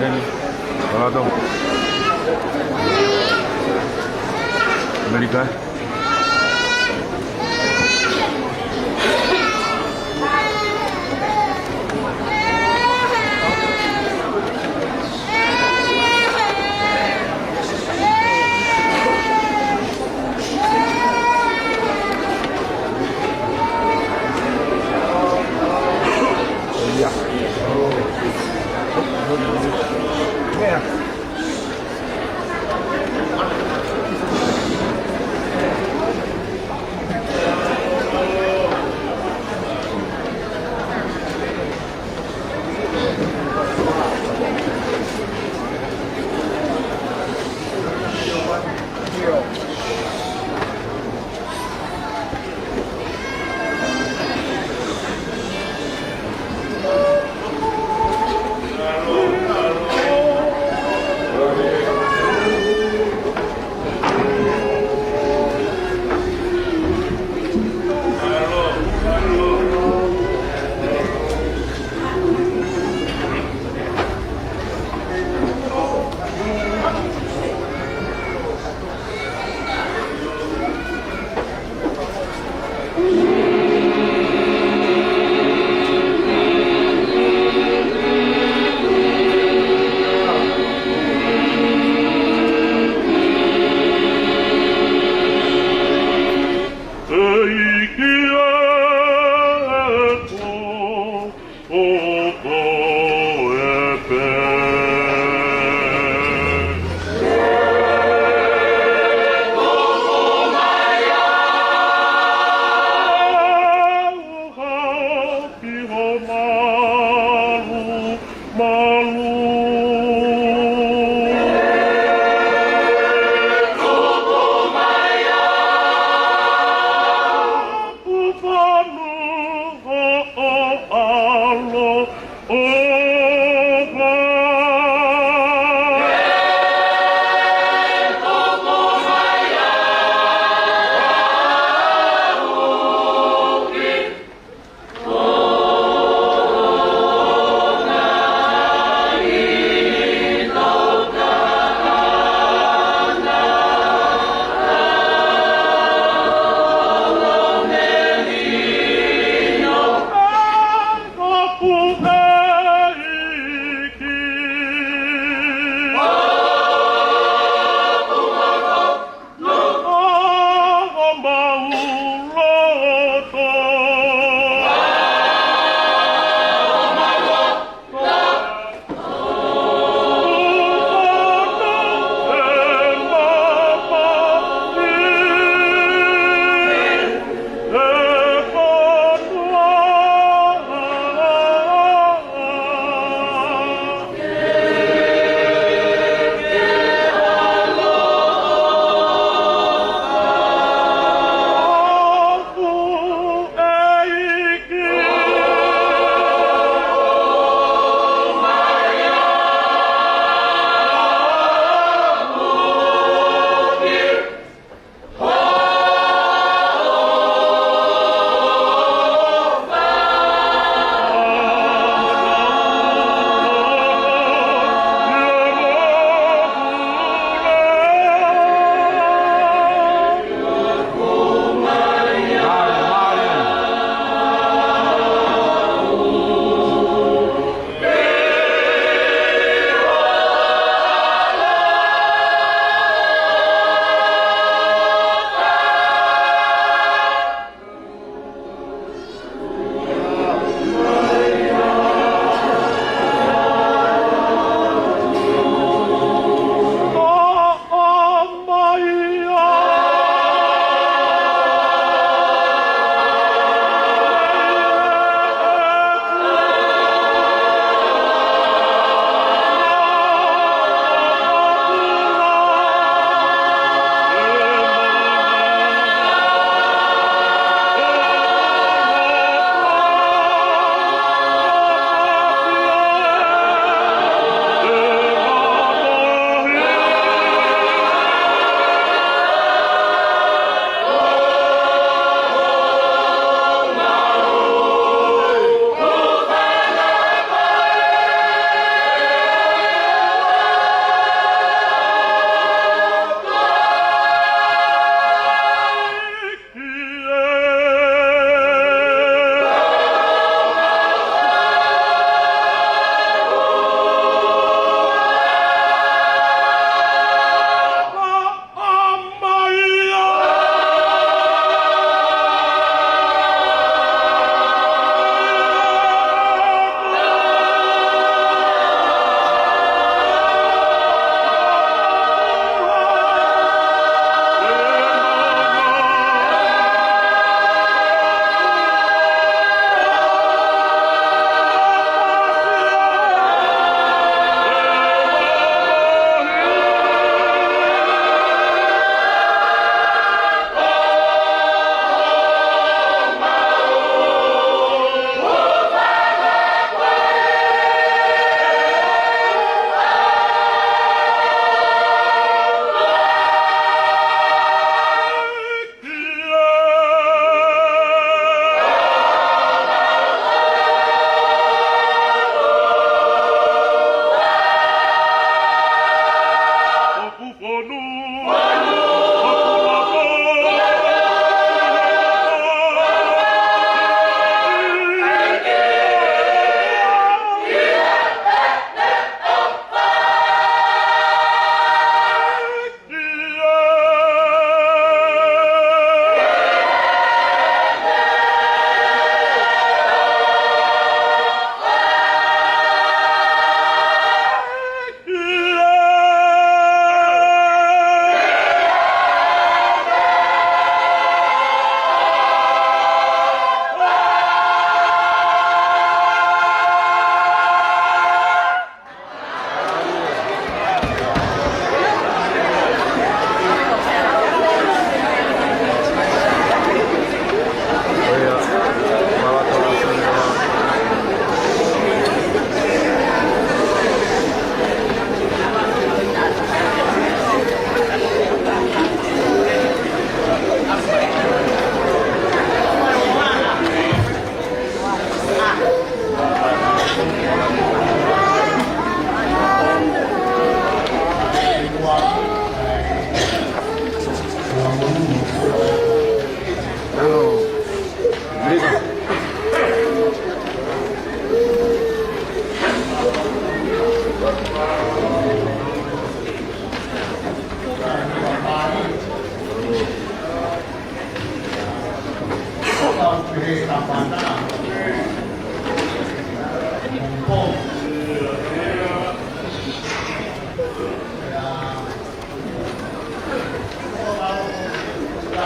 Heni, Kalato. ʻAmelika.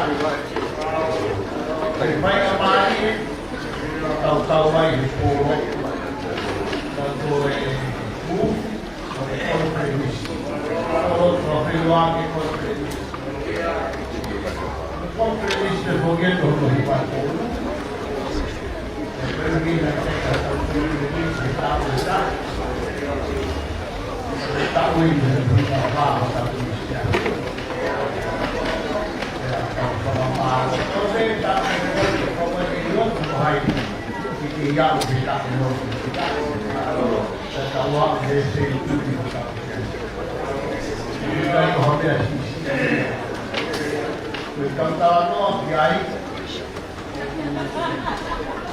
Ko e faingamālie, tau tau mai he pō, tau tau e pū, ko e conference. Ko e conference, ko e conference. Conference te foki e toko hiva pō. E pēmina te ka tau conference, e tau e tau.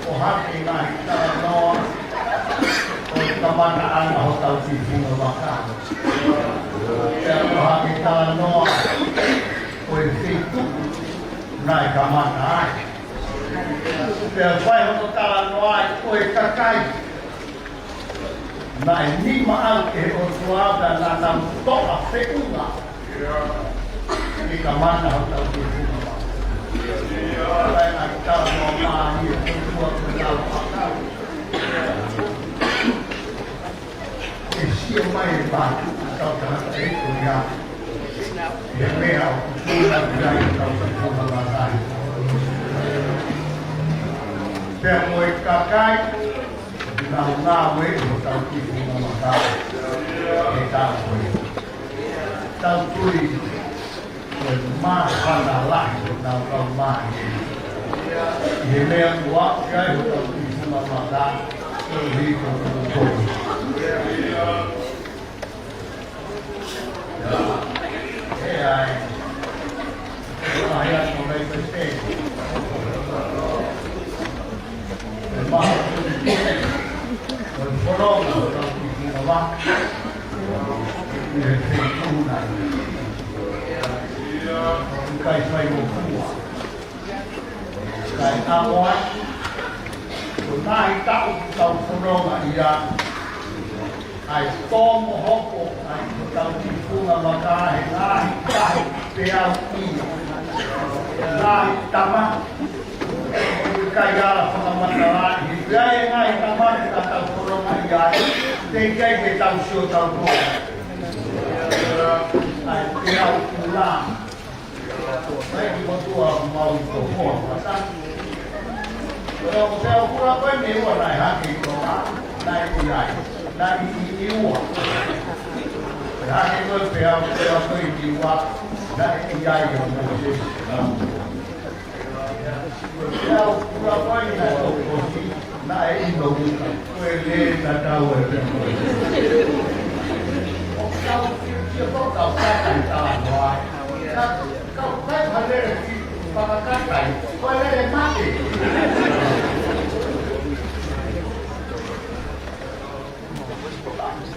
ʻO hake ngaahi talanoa ʻo e kamataʻanga hotau kiʻi funga vaka. Pea ʻo hake talanoa ʻo e feituʻu naʻe kamata ai. Pea fai hono talanoa ai ʻo e kakai naʻe nima ʻaki ʻe he ʻOtua pea naʻa nau toʻa feʻunga. Ke kamata hotau kiʻi funga vaka. Pea ʻai talanoa mai ʻe he ʻOtua ko e ngaahi fakau. ʻE sio mai e mātuʻa ʻa e kau tangata ʻe ko ia. ʻI he meʻa ʻoku tuʻu ʻi ai ʻetau kiʻi funga vaka. Pea mo e kakai, nau ngāue ʻi hotau kiʻi funga vaka. ʻE tau koe. Tau tui, ko e māfana lahi ʻo nau kau mai. ʻI he meʻa kuo aʻu ki ai hotau kiʻi funga vaka, ko e hiko ko e koi. ʻE ai. ʻE ai, ʻe ai, ko e maha. Ko e fononga hotau kiʻi funga vaka. ʻI he feituʻu nai. ʻIkai fai mo fua. Kae ʻamoa, ko e ngaahi taʻu kuo tau fononga ia, ʻa e tō mo hoko ʻa e hotau kiʻi funga vaka he ngaahi taʻu peau ia. Ngaahi tama, ʻikai ala fakamatalaʻi, he ʻi ai e ngaahi tama kuo tau fononga ia, teʻeki ai ke tau sio tau tō. ʻA e peau ia. Sai ki motua mau i ko hoa mata. Ko e o sea o kura koe ne ua naʻe hake i Tonga, naʻe ʻi ai, naʻe ʻi, ʻi, ʻi ua. Naʻe hake koe pea, pea koe ʻi ua, naʻe ʻi ai ʻa Mōsese. Ko e o kura koe naʻe tō kosi, naʻe ʻi Tonga, ko e lē tatau e pea koe. ʻO kau, ʻio, ko kau kakai talanoa. Ka, kau kai ha lele ki fakakakai, ko e lele mate.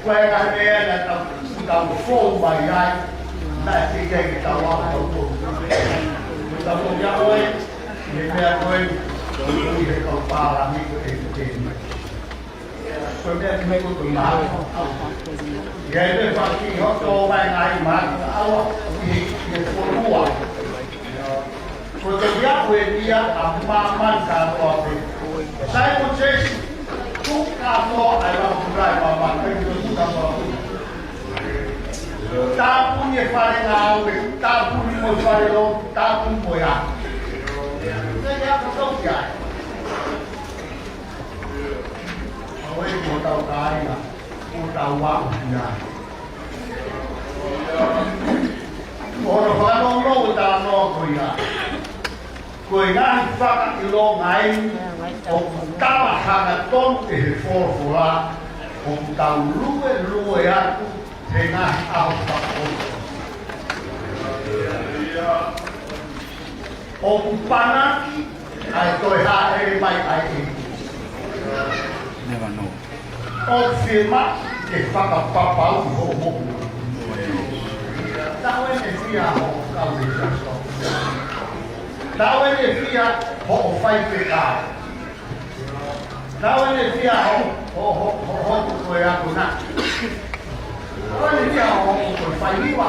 Ko e ngaahi meʻa naʻa tau, tau fou mai ai, naʻe teʻeki ai ke tau aʻu tau fou. Ko tau fou ia ʻoe, ʻi he meʻa ko ē, ʻi he kau pālangi ko e te. Ko e meʻa ki mai ko e maha. ʻI ai pē faki hoto mai ngaahi maha, ʻaua, ʻi he, ʻi he fonua. Ko e toki aʻu eni ia ʻa māmani kātoa pē. Saimone Sesi, tuku kātoa ʻa e lau kurai māmani, kai tuku kātoa pē. Tāpuni e fale ngāue, tāpuni mo e fale lotu, tāpuni mo e ʻapi. Te ke ako tau ki ai. Ko e ko tau kāinga, ko tau aʻu ki ai. Ko hono fakanounou e talanoa ko ia. Ko e ngaahi fakaʻilonga eni ʻoku tala hangatonu ʻe he folofola ʻoku tau luelue atu he ngaahi ʻaho fakaʻosi. ʻOku panaki ʻa e toe hāʻele mai ʻa e ʻEiki. Never know. ʻOku fiemaʻu ke fakapapauʻi hoʻo moʻui. Tau ʻene fia hoʻo kau ʻi he siasi. Tau ʻene fia hoʻo faifekau. Tau ʻene fia hoʻo, hoʻo, hoʻo, hoʻo ko e akonaki. Tau ʻene fia hoʻo, hoʻo ko e faiva.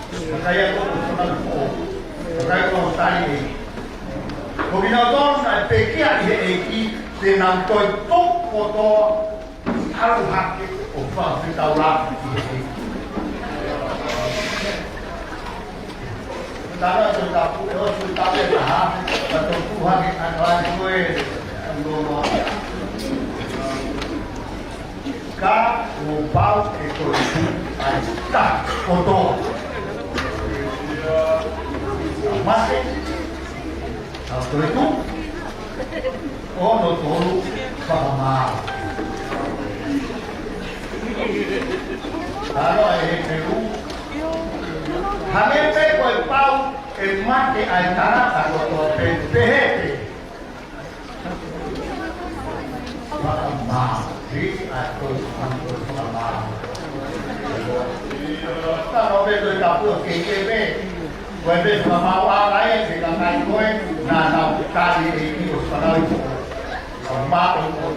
Ka ʻi ai ko e fakafoʻou. Ka ʻi ai ko e tali ʻEiki. Ko kinautolu naʻe pekia ʻi he ʻEiki, te nau toe tupu kotoa ʻalu hake ʻo fakafetaulaki ki he ʻEiki. Tala to tapu e o to tapu e taha, ka to tupu hake ʻa e kalani ko e ʻa e lolo. Ka ʻoku pau ke toe tupu ai ta kotoa. Mate, ka toe tupu. Ono tolu, fakamālō. Talanoa ʻa e Hepelū. Hangē pē ko e pau ʻe mate ʻa e tangata kotoa pē, pehē pē. Fakamāu. Hili ʻa e tolu ʻa e tolu fakamāu. Talanoa pē ko e tapu ʻo kei ke pē. Ko e pē fakamāu ʻa e kakai ko ē, naʻa nau tali e ʻEiki ʻo fanauʻi ko ē. Fakamāu ʻo ʻo.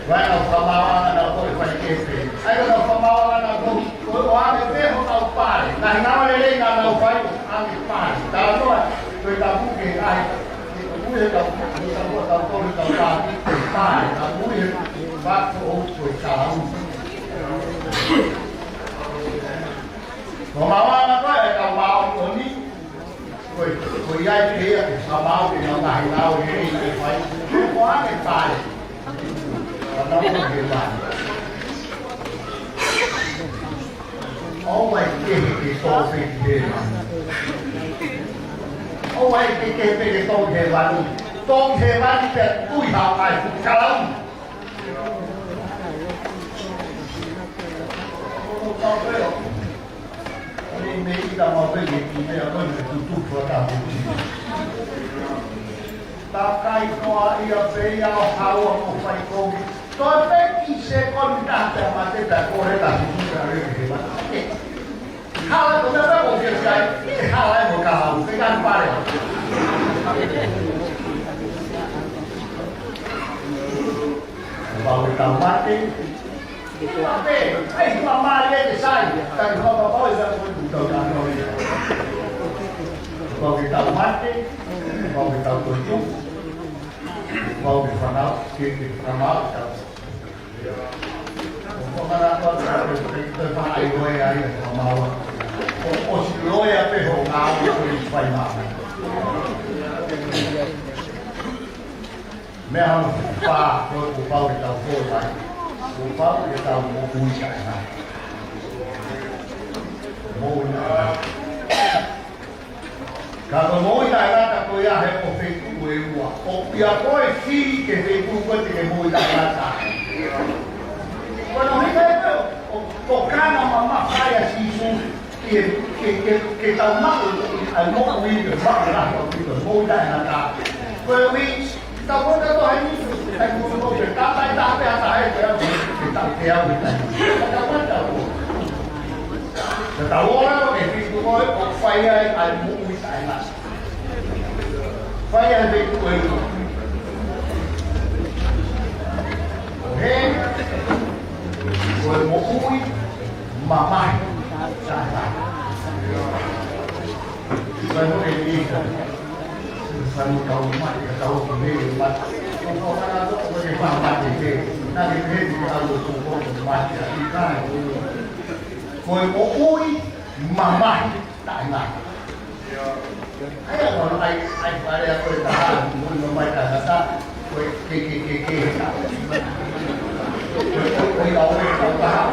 Vai nau fakamāuʻanga nau ko e fai kepe. ʻAi ko nau fakamāuʻanga nau ko, ko e ʻoange pē hotau pale. Ngaahi ngāue lelei naʻa nau fai, ʻoange pale. Talanoa, ko e tapu ke ai. Ko e tau, ko e tau, ko e tau, ko e tau pale. Tau mui he, ko e tau. Ko e māuʻanga ko e tau māuʻanga ko eni. Ko e, ko e ʻai pē ia ke fakamāu ke nau ngaahi ngāue lelei ke fai. Ko ʻoange pale. Ko nau ko ke pale. ʻOua ʻe kehe ke tō pē ki hēvani. ʻOua ʻe kehe pē ke tō ki hēvani. Tō ki hēvani pea tui hao ai fuʻu kalauni. Ko e meʻa ʻi ka mau pē ke ki meʻa ko eni tutu fua tapu ki. Takai noa ia pē ia ʻo haua mo fai kovi. Toe pē ki se ko ni ta te mate ta ko he ta tutu ka re ke ma. Hala ko na ko ke kai. Hala mo ka hau ke kan pare. Mau ke tau mate. Pea, ai, ʻoua mālie ke sai, ka ʻi hapa pau e sa ko tu tau tano ia. Pau ke tau mate, pau ke tau toitu, pau ke fanau, ke, ke fanau, tau. Ko mana ko tau, ke, ke fai loea ai, ko maua. ʻO, ʻosi loea pē hoʻo ngāue ko e fai maua. Meʻa hono fā, ko e kuo pau ke tau fō mai. Kuo pau ke tau moʻui taʻengata. Moʻui taʻengata. Ka ko e moʻui taʻengata ko ia he ko e feituʻu ʻe ua. ʻOku ʻikai ko e fili ke feituʻu ko ē te ke moʻui taʻengata. Ko hono ʻuhinga ē ko e, ʻo, ʻo kana mamafa ai ʻa Sīsū. Ke, ke, ke, ke tau maʻu, ʻa e moʻui, ke maʻu ʻa e moʻui, ke moʻui taʻengata. Ko e ui, tau ʻo tau hai ni, ʻa e moʻui, ke tau tai tā pē ʻa tā hai, ke au, ke tau, ke au, ke tau. Ke tau ʻo tau ʻo ke fitu ko e, ʻo fai ai, ʻa e moʻui taʻengata. Fai ai pē ko e ui. ʻO hē, ko e moʻui, mamahi. Sai, sai. Sai, mo e ni ka. Sai, mo tau mate, ka tau ki mei mate. Ko ko ka na to, ko ke fa mate ke. Na ke ke ni ka lo ko ko mate. Ko e moʻui, mamahi, taʻengata. ʻAi, ʻai, ʻai, ʻai, ʻai, ko e taha, mo, mo mai taʻengata, ko e ke, ke, ke, ke, he taha. Ko e, ko e, ko e, ko e, ko e taha.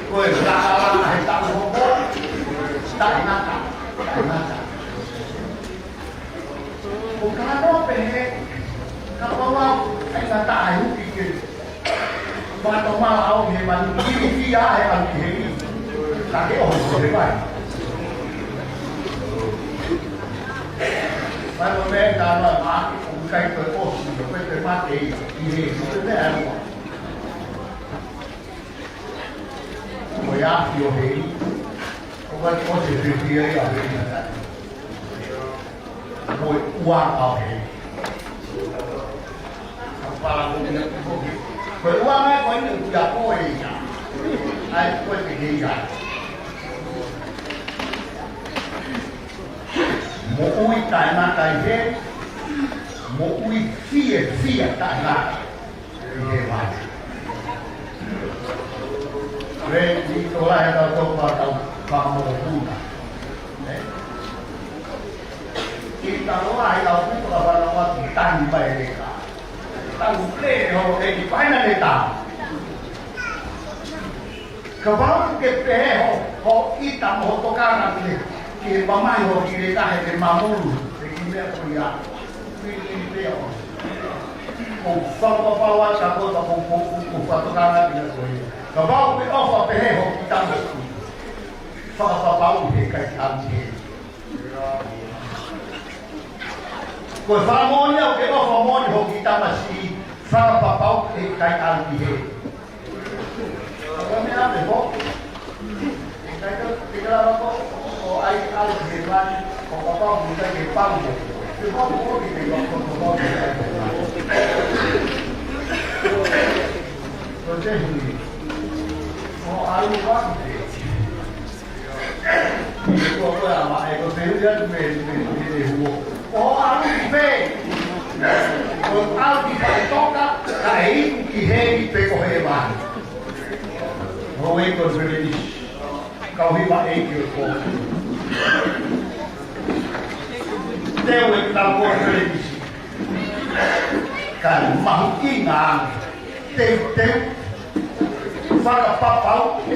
Ko e, la, la, la, he taha, ko, ko, taʻengata, taʻengata. Ko ka no pehē, kapau ʻe ʻai ka taha ʻe uki ke. Pea tau mala au he manu, ʻi, ʻi, ʻa he manu ki he ʻi. Ka ke ʻoho ko he vai. Vai ko me ta ma ma, ʻoku ʻikai ko e ʻosi, ko e te mate ʻi, ʻi he, ko e te meʻa ʻe ua. Ko e afi ʻo he ʻi, ʻoku ʻikai ʻosi e fiefia ia he ʻi. Ko e ua ʻo he. Ka pala ko ia ko. Ko e ua mai ko eni ʻoku ʻikai ko e ia. ʻAi ko e te ke ia. Moʻui taʻengata ʻi he. Moʻui fiefia taʻengata. ʻI he vai. Re, ni tola he tau tau pa tau pa mo puna. Ē? Ki tau ai tau puka pa tau atu tangi mai e ka. Tau le ho e ki paina le tau. Kapau ke pehē ho, ho ʻita mo ho tokanga ki he, ki he mamahi ho ki le ka he ke mamulu, he ki meʻa ko ia. Ki, ki pea o. ʻOku fakapapauʻi ʻe koe ka ʻoku, ʻoku, ʻoku, ʻoku fakatokanga ʻia koe. Kapau ʻoku ke ʻofa pehē hoʻo kiʻi tamasiʻi, fakapapauʻi he ʻikai ʻalu ki heli. Ko e fakamoʻoni ʻoku ke ʻofa moʻoni hoʻo kiʻi tamasiʻi, fakapapauʻi he ʻikai ʻalu ki heli. Ko e meʻa pē foki. ʻIkai ke, ke lava ko, ko ai ʻalu ki heli, ko kapau ʻoku ʻikai ke pau. Ke pau ko ke ke lava ko, ko, ko, ko te hui. Ko ʻalu atu pē. Ko, ko, ko, ama, e, ko te hui atu me, me, me, me huo. Ko ʻalu ki fē? Ko ʻalu ki faʻitoka, ka ʻe iku ki heli pe ko hēvani. Houʻeiki Konifelenisi, kau hiva ʻeiki ʻo e kō. Teu e kau Konifelenisi. Ka mahuʻinga ange. Teuteu. Fakapapauʻi.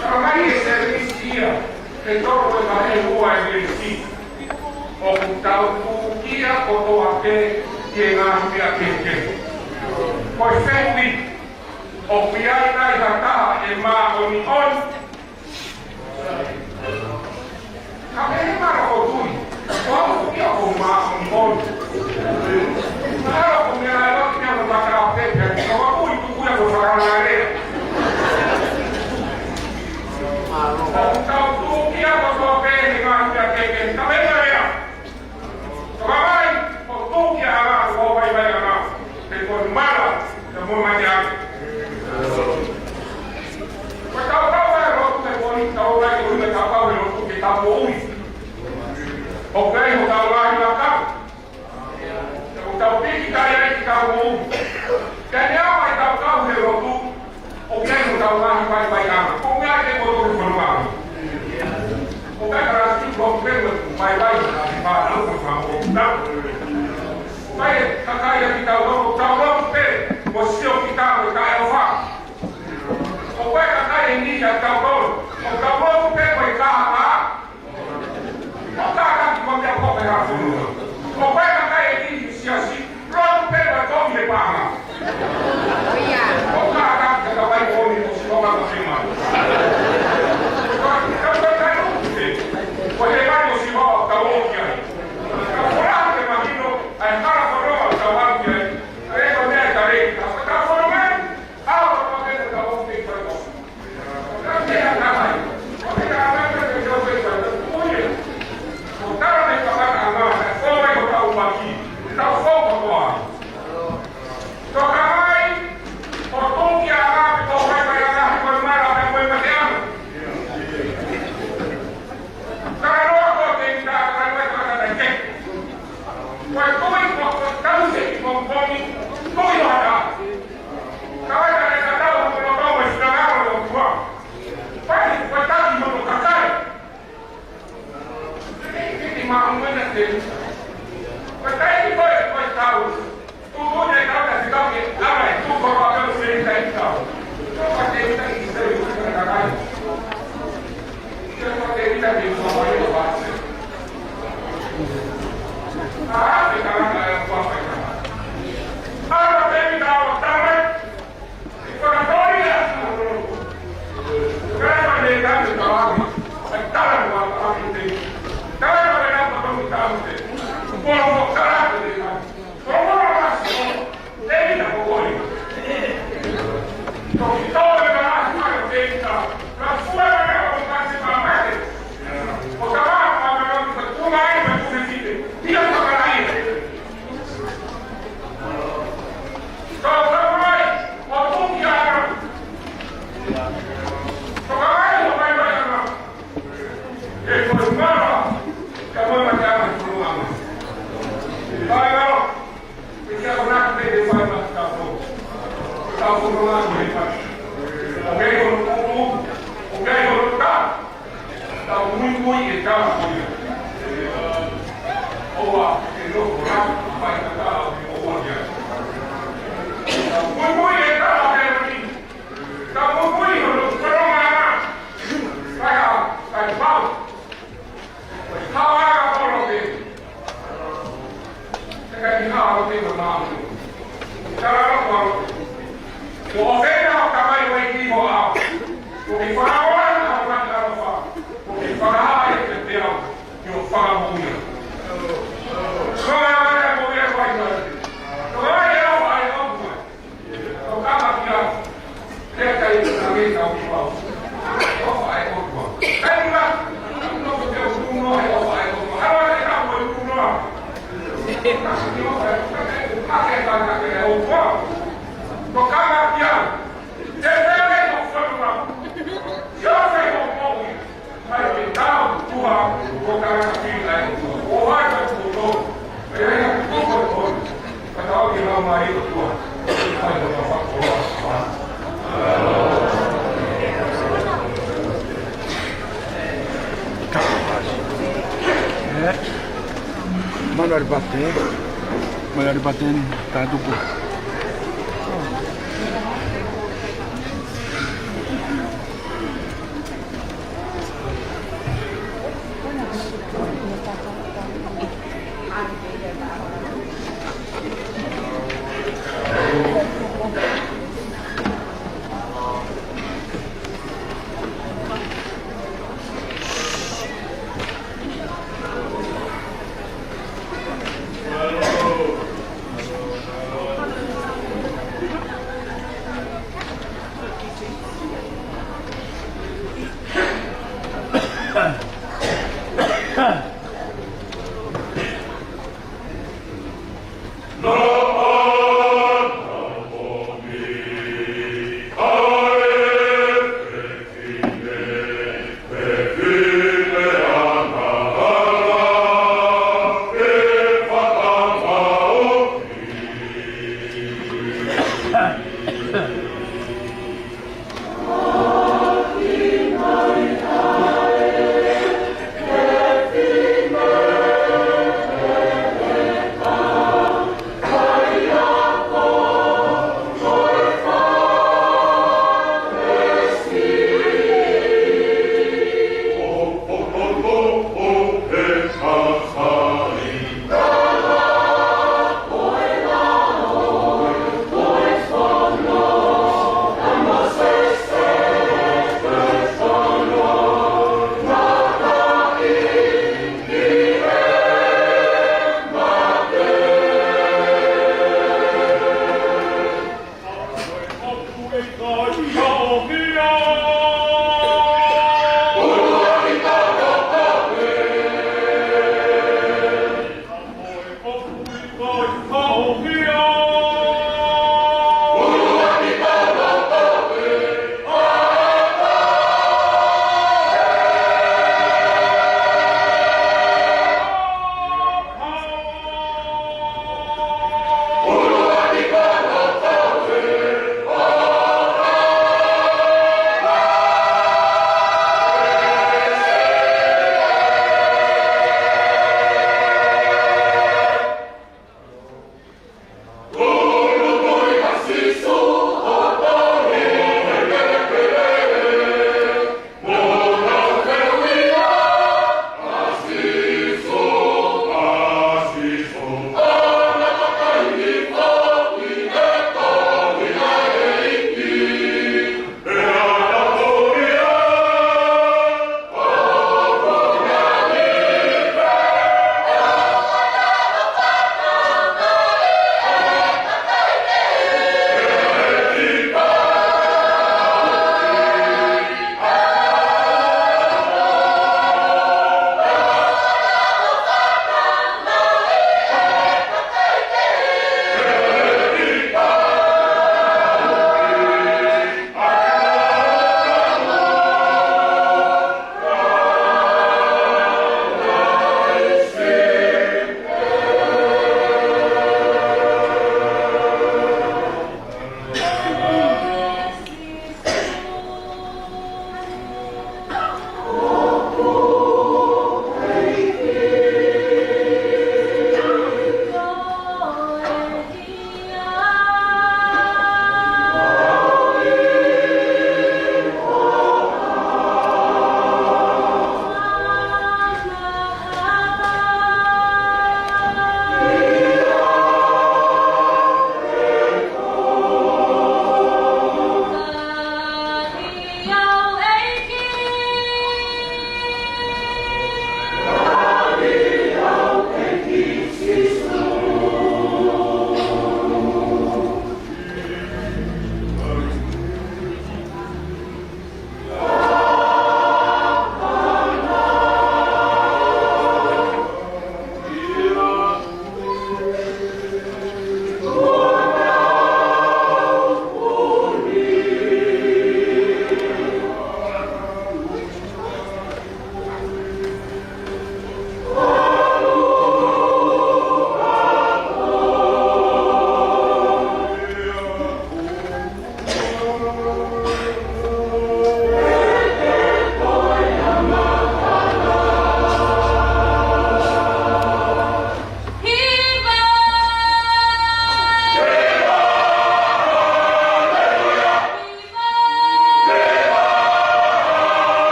Talamai ʻe Sēmisi ia, ʻe toko ʻe vahe ua ʻo e veesi, ʻoku tau tūkia kotoa pē ki he ngaahi meʻa kehekehe. Ko e fehuʻi, ʻoku ʻi ai nai ha taha ʻe māʻoniʻoni? Ka pehē mai ʻoku tui, ʻoku ou tui ʻoku ou māʻoniʻoni. Mahalo ko e meʻa ʻe loto ki ai ʻo mata pē, ʻoku ou tui tuku ia ko e fakalea. ʻOku tau tūkia kotoa pē he ngaahi meʻa kehekehe, ka pehē mai ʻe ia. Tokanga mai, ʻoku tūkia ʻa e anga ʻo e vaivaiʻanga, he ko e mala, he ko e mateaki. Ko e taukau ʻa e lotu he poini, tau ʻai ko e taukau he lotu ke tau moʻui. ʻOku ʻi ai hotau ngaahi lakanga. ʻOku tau piki kai ai ke tau moʻui. Pea neongo e taukau he lotu, ʻoku ʻi ai hotau ngaahi vaivaiʻanga. ʻOku ʻi ai e koto he fonua. ʻOku ʻikai ke lava ke tau pehē ʻoku vaivai, ʻa e fānau ko e fānau. ʻOku ʻi ai e kakai ʻoku tau lotu, tau lotu pē, mo sio ki taua ʻoku ʻikai ʻofa. ʻOku ʻi ai e kakai ʻe niʻihi ʻoku tau lotu, ʻoku tau lotu pē ko e kākā. ʻOku kākaki ko e meʻa ko e hā funu. ʻOku ʻi ai e kakai ʻe niʻihi siasi, lotu pē ko e toʻi e paʻanga. ʻOku kākaki ka ka vai ko ni ko si ko ka ka fema. Ka ka kai lotu pē. Ko e hā mai ko si ko ka o ki ai. Ka ko la ke mahino, ʻa e hala ko e loa ka o ki ai. ʻA e ko e meʻa ka rei, ka ka fonu mai. ʻA o ka ka o ki ai. Tau kono la ko e pa. ʻOku ʻi ai hono kupu, ʻoku ʻi ai hono ka. Tau muimui e ka ko ia. ʻOua ʻe nofo la, mai ka ka ʻo ʻoua ia. Tau muimui e ka ko ia. Tau muimui hono kono la. Kai a, kai pau. Hawa ka polo te. Te ka ni hawa te ma ma. Tala ka polo. Ko o fena o ka mai wai ki ho a. Ko ke fakawa na o ka ka fa. Ko ke fakawa e te te au. Yo fakamoia. Ko e a mai a moia wai wai. Ko e a mai a wai wai. Malu ʻa e pate, malu ʻa e pate ni, tā tuku.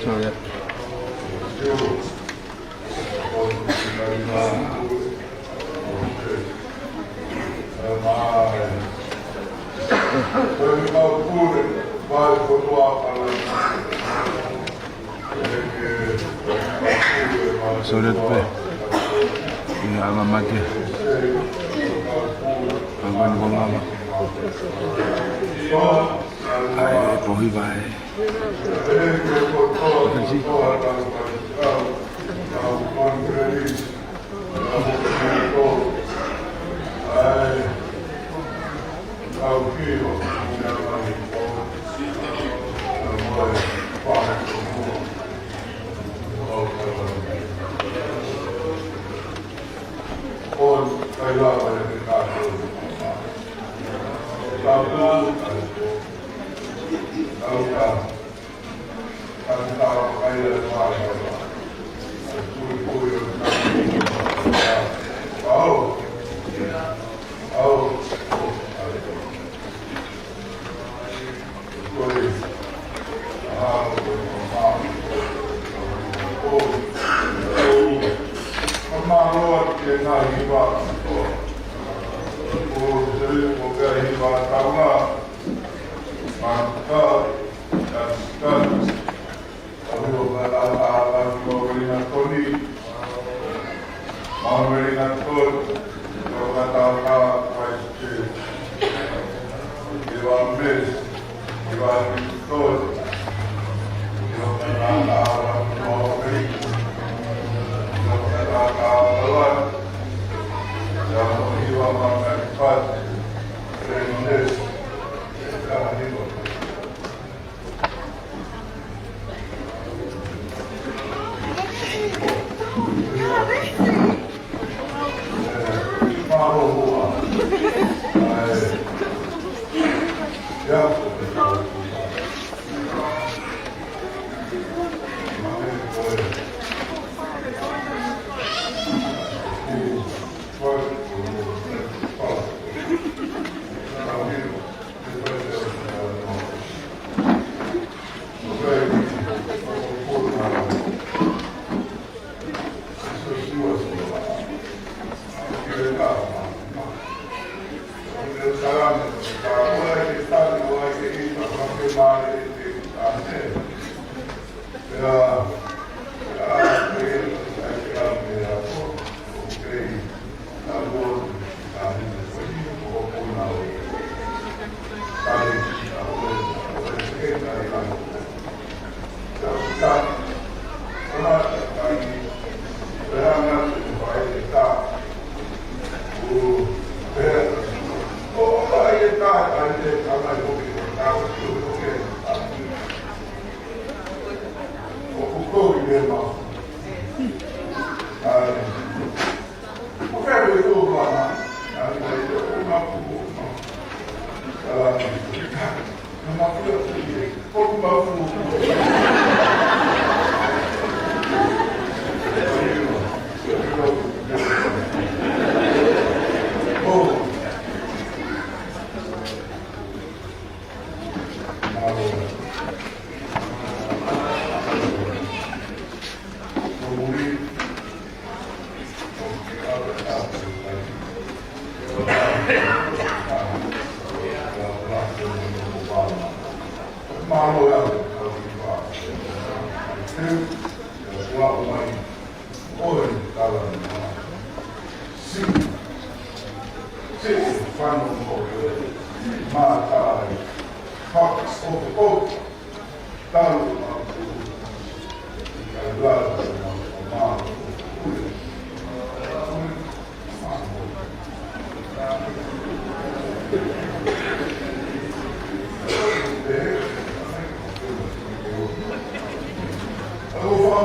Sorry. Sorry, pē. Ia, ala mate. Angkon ko ngama. Ai, pohi vai. Kasi.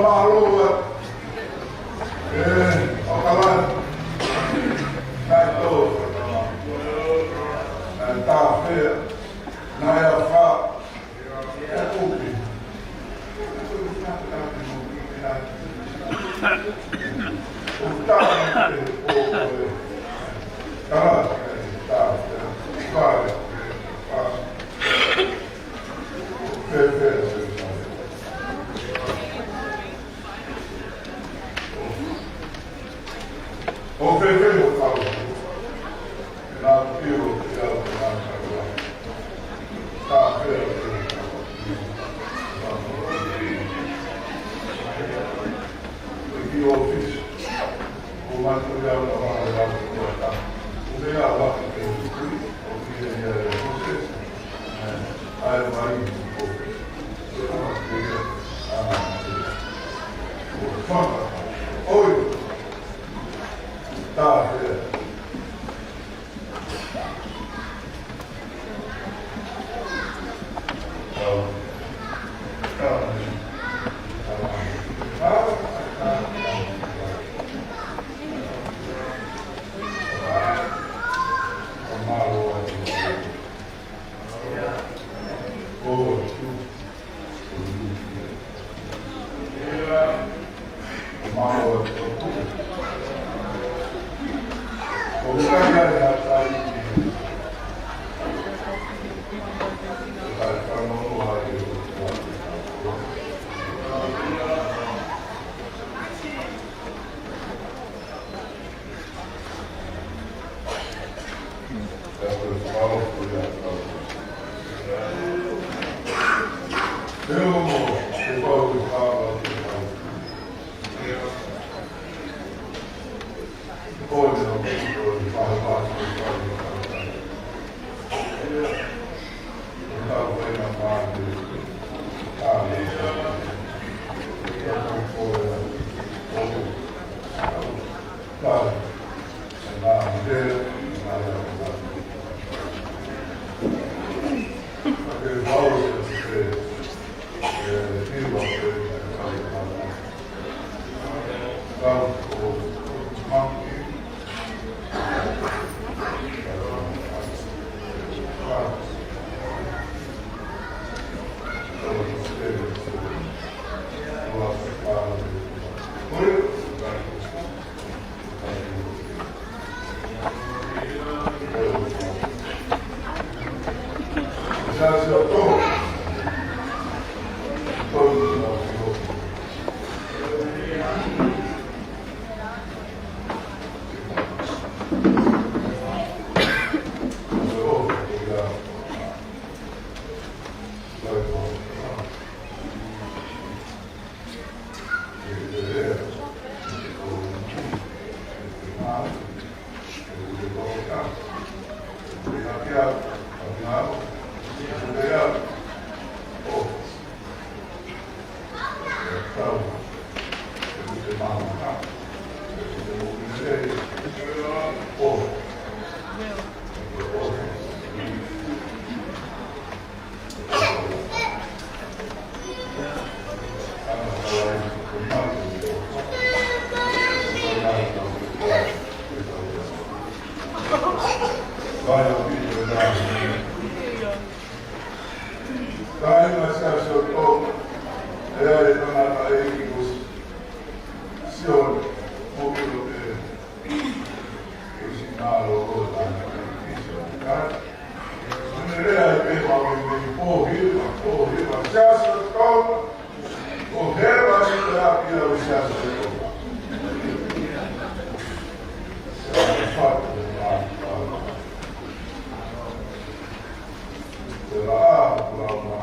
Mālō atu. ʻE, ʻo ka lani. Naʻe tō. Naʻe tāfea. Naʻe afā. ʻE kupi. Kāinga Siasi ʻo Tonga, ʻe ʻi ai e tangataʻeiki ʻoku ʻosi ʻo ʻilo ʻe ʻosi mālōlō ʻa e tangataʻeiki. Mene lea ʻi he pō, mei pō hiva, pō hiva, Siasi ʻo Tonga, ʻo heva ni te api au Siasi ʻo Tonga. Siasi ʻo Tonga. Te la a, la ma.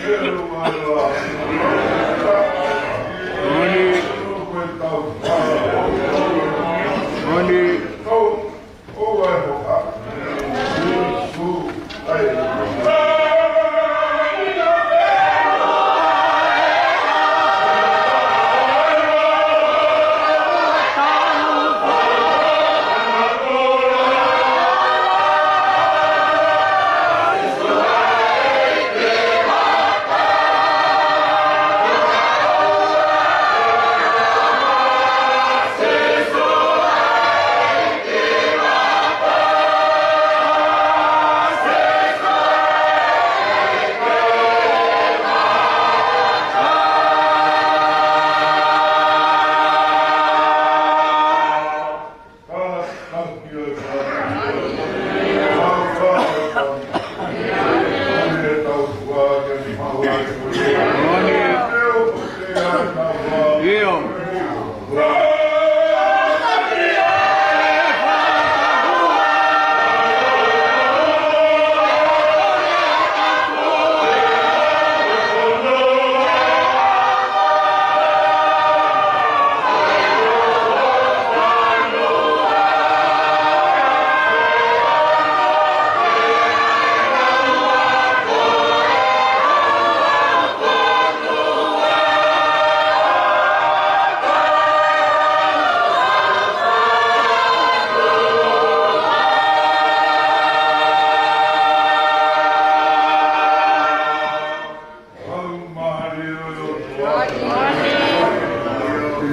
Moʻoni.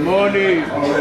Moʻoni. Moʻoni.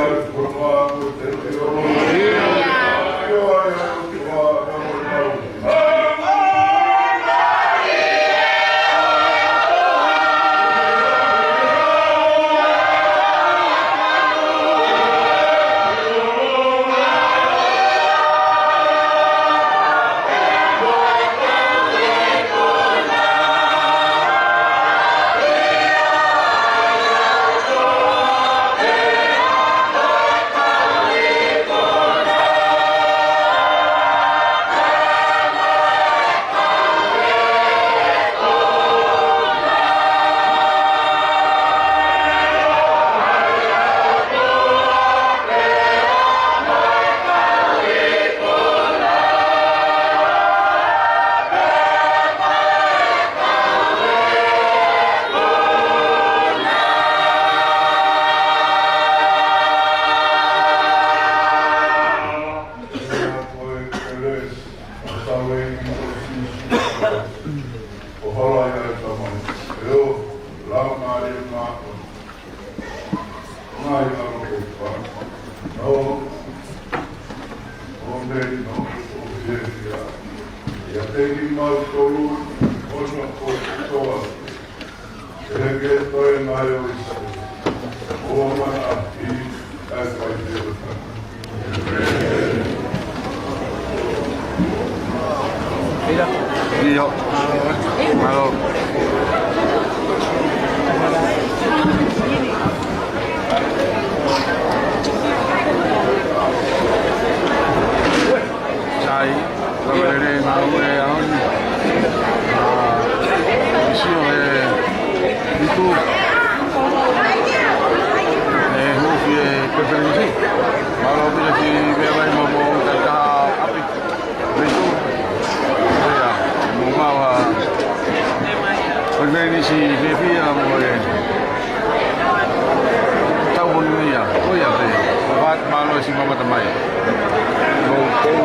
ʻIo. Mālō. Sai, lava lelei ngāue ʻaho ni. ʻA, ʻi sio he YouTube. ʻE hufi e pepelenisi. Mālō pē ki he meʻa mai mo mo tata ʻapi. Veitu. Ia, mo mau ha. Ko e meʻa ni si fiefia mo e. Tau mo ni ia. Ko ia pē. Pat mālō si mamata mai. Mo ko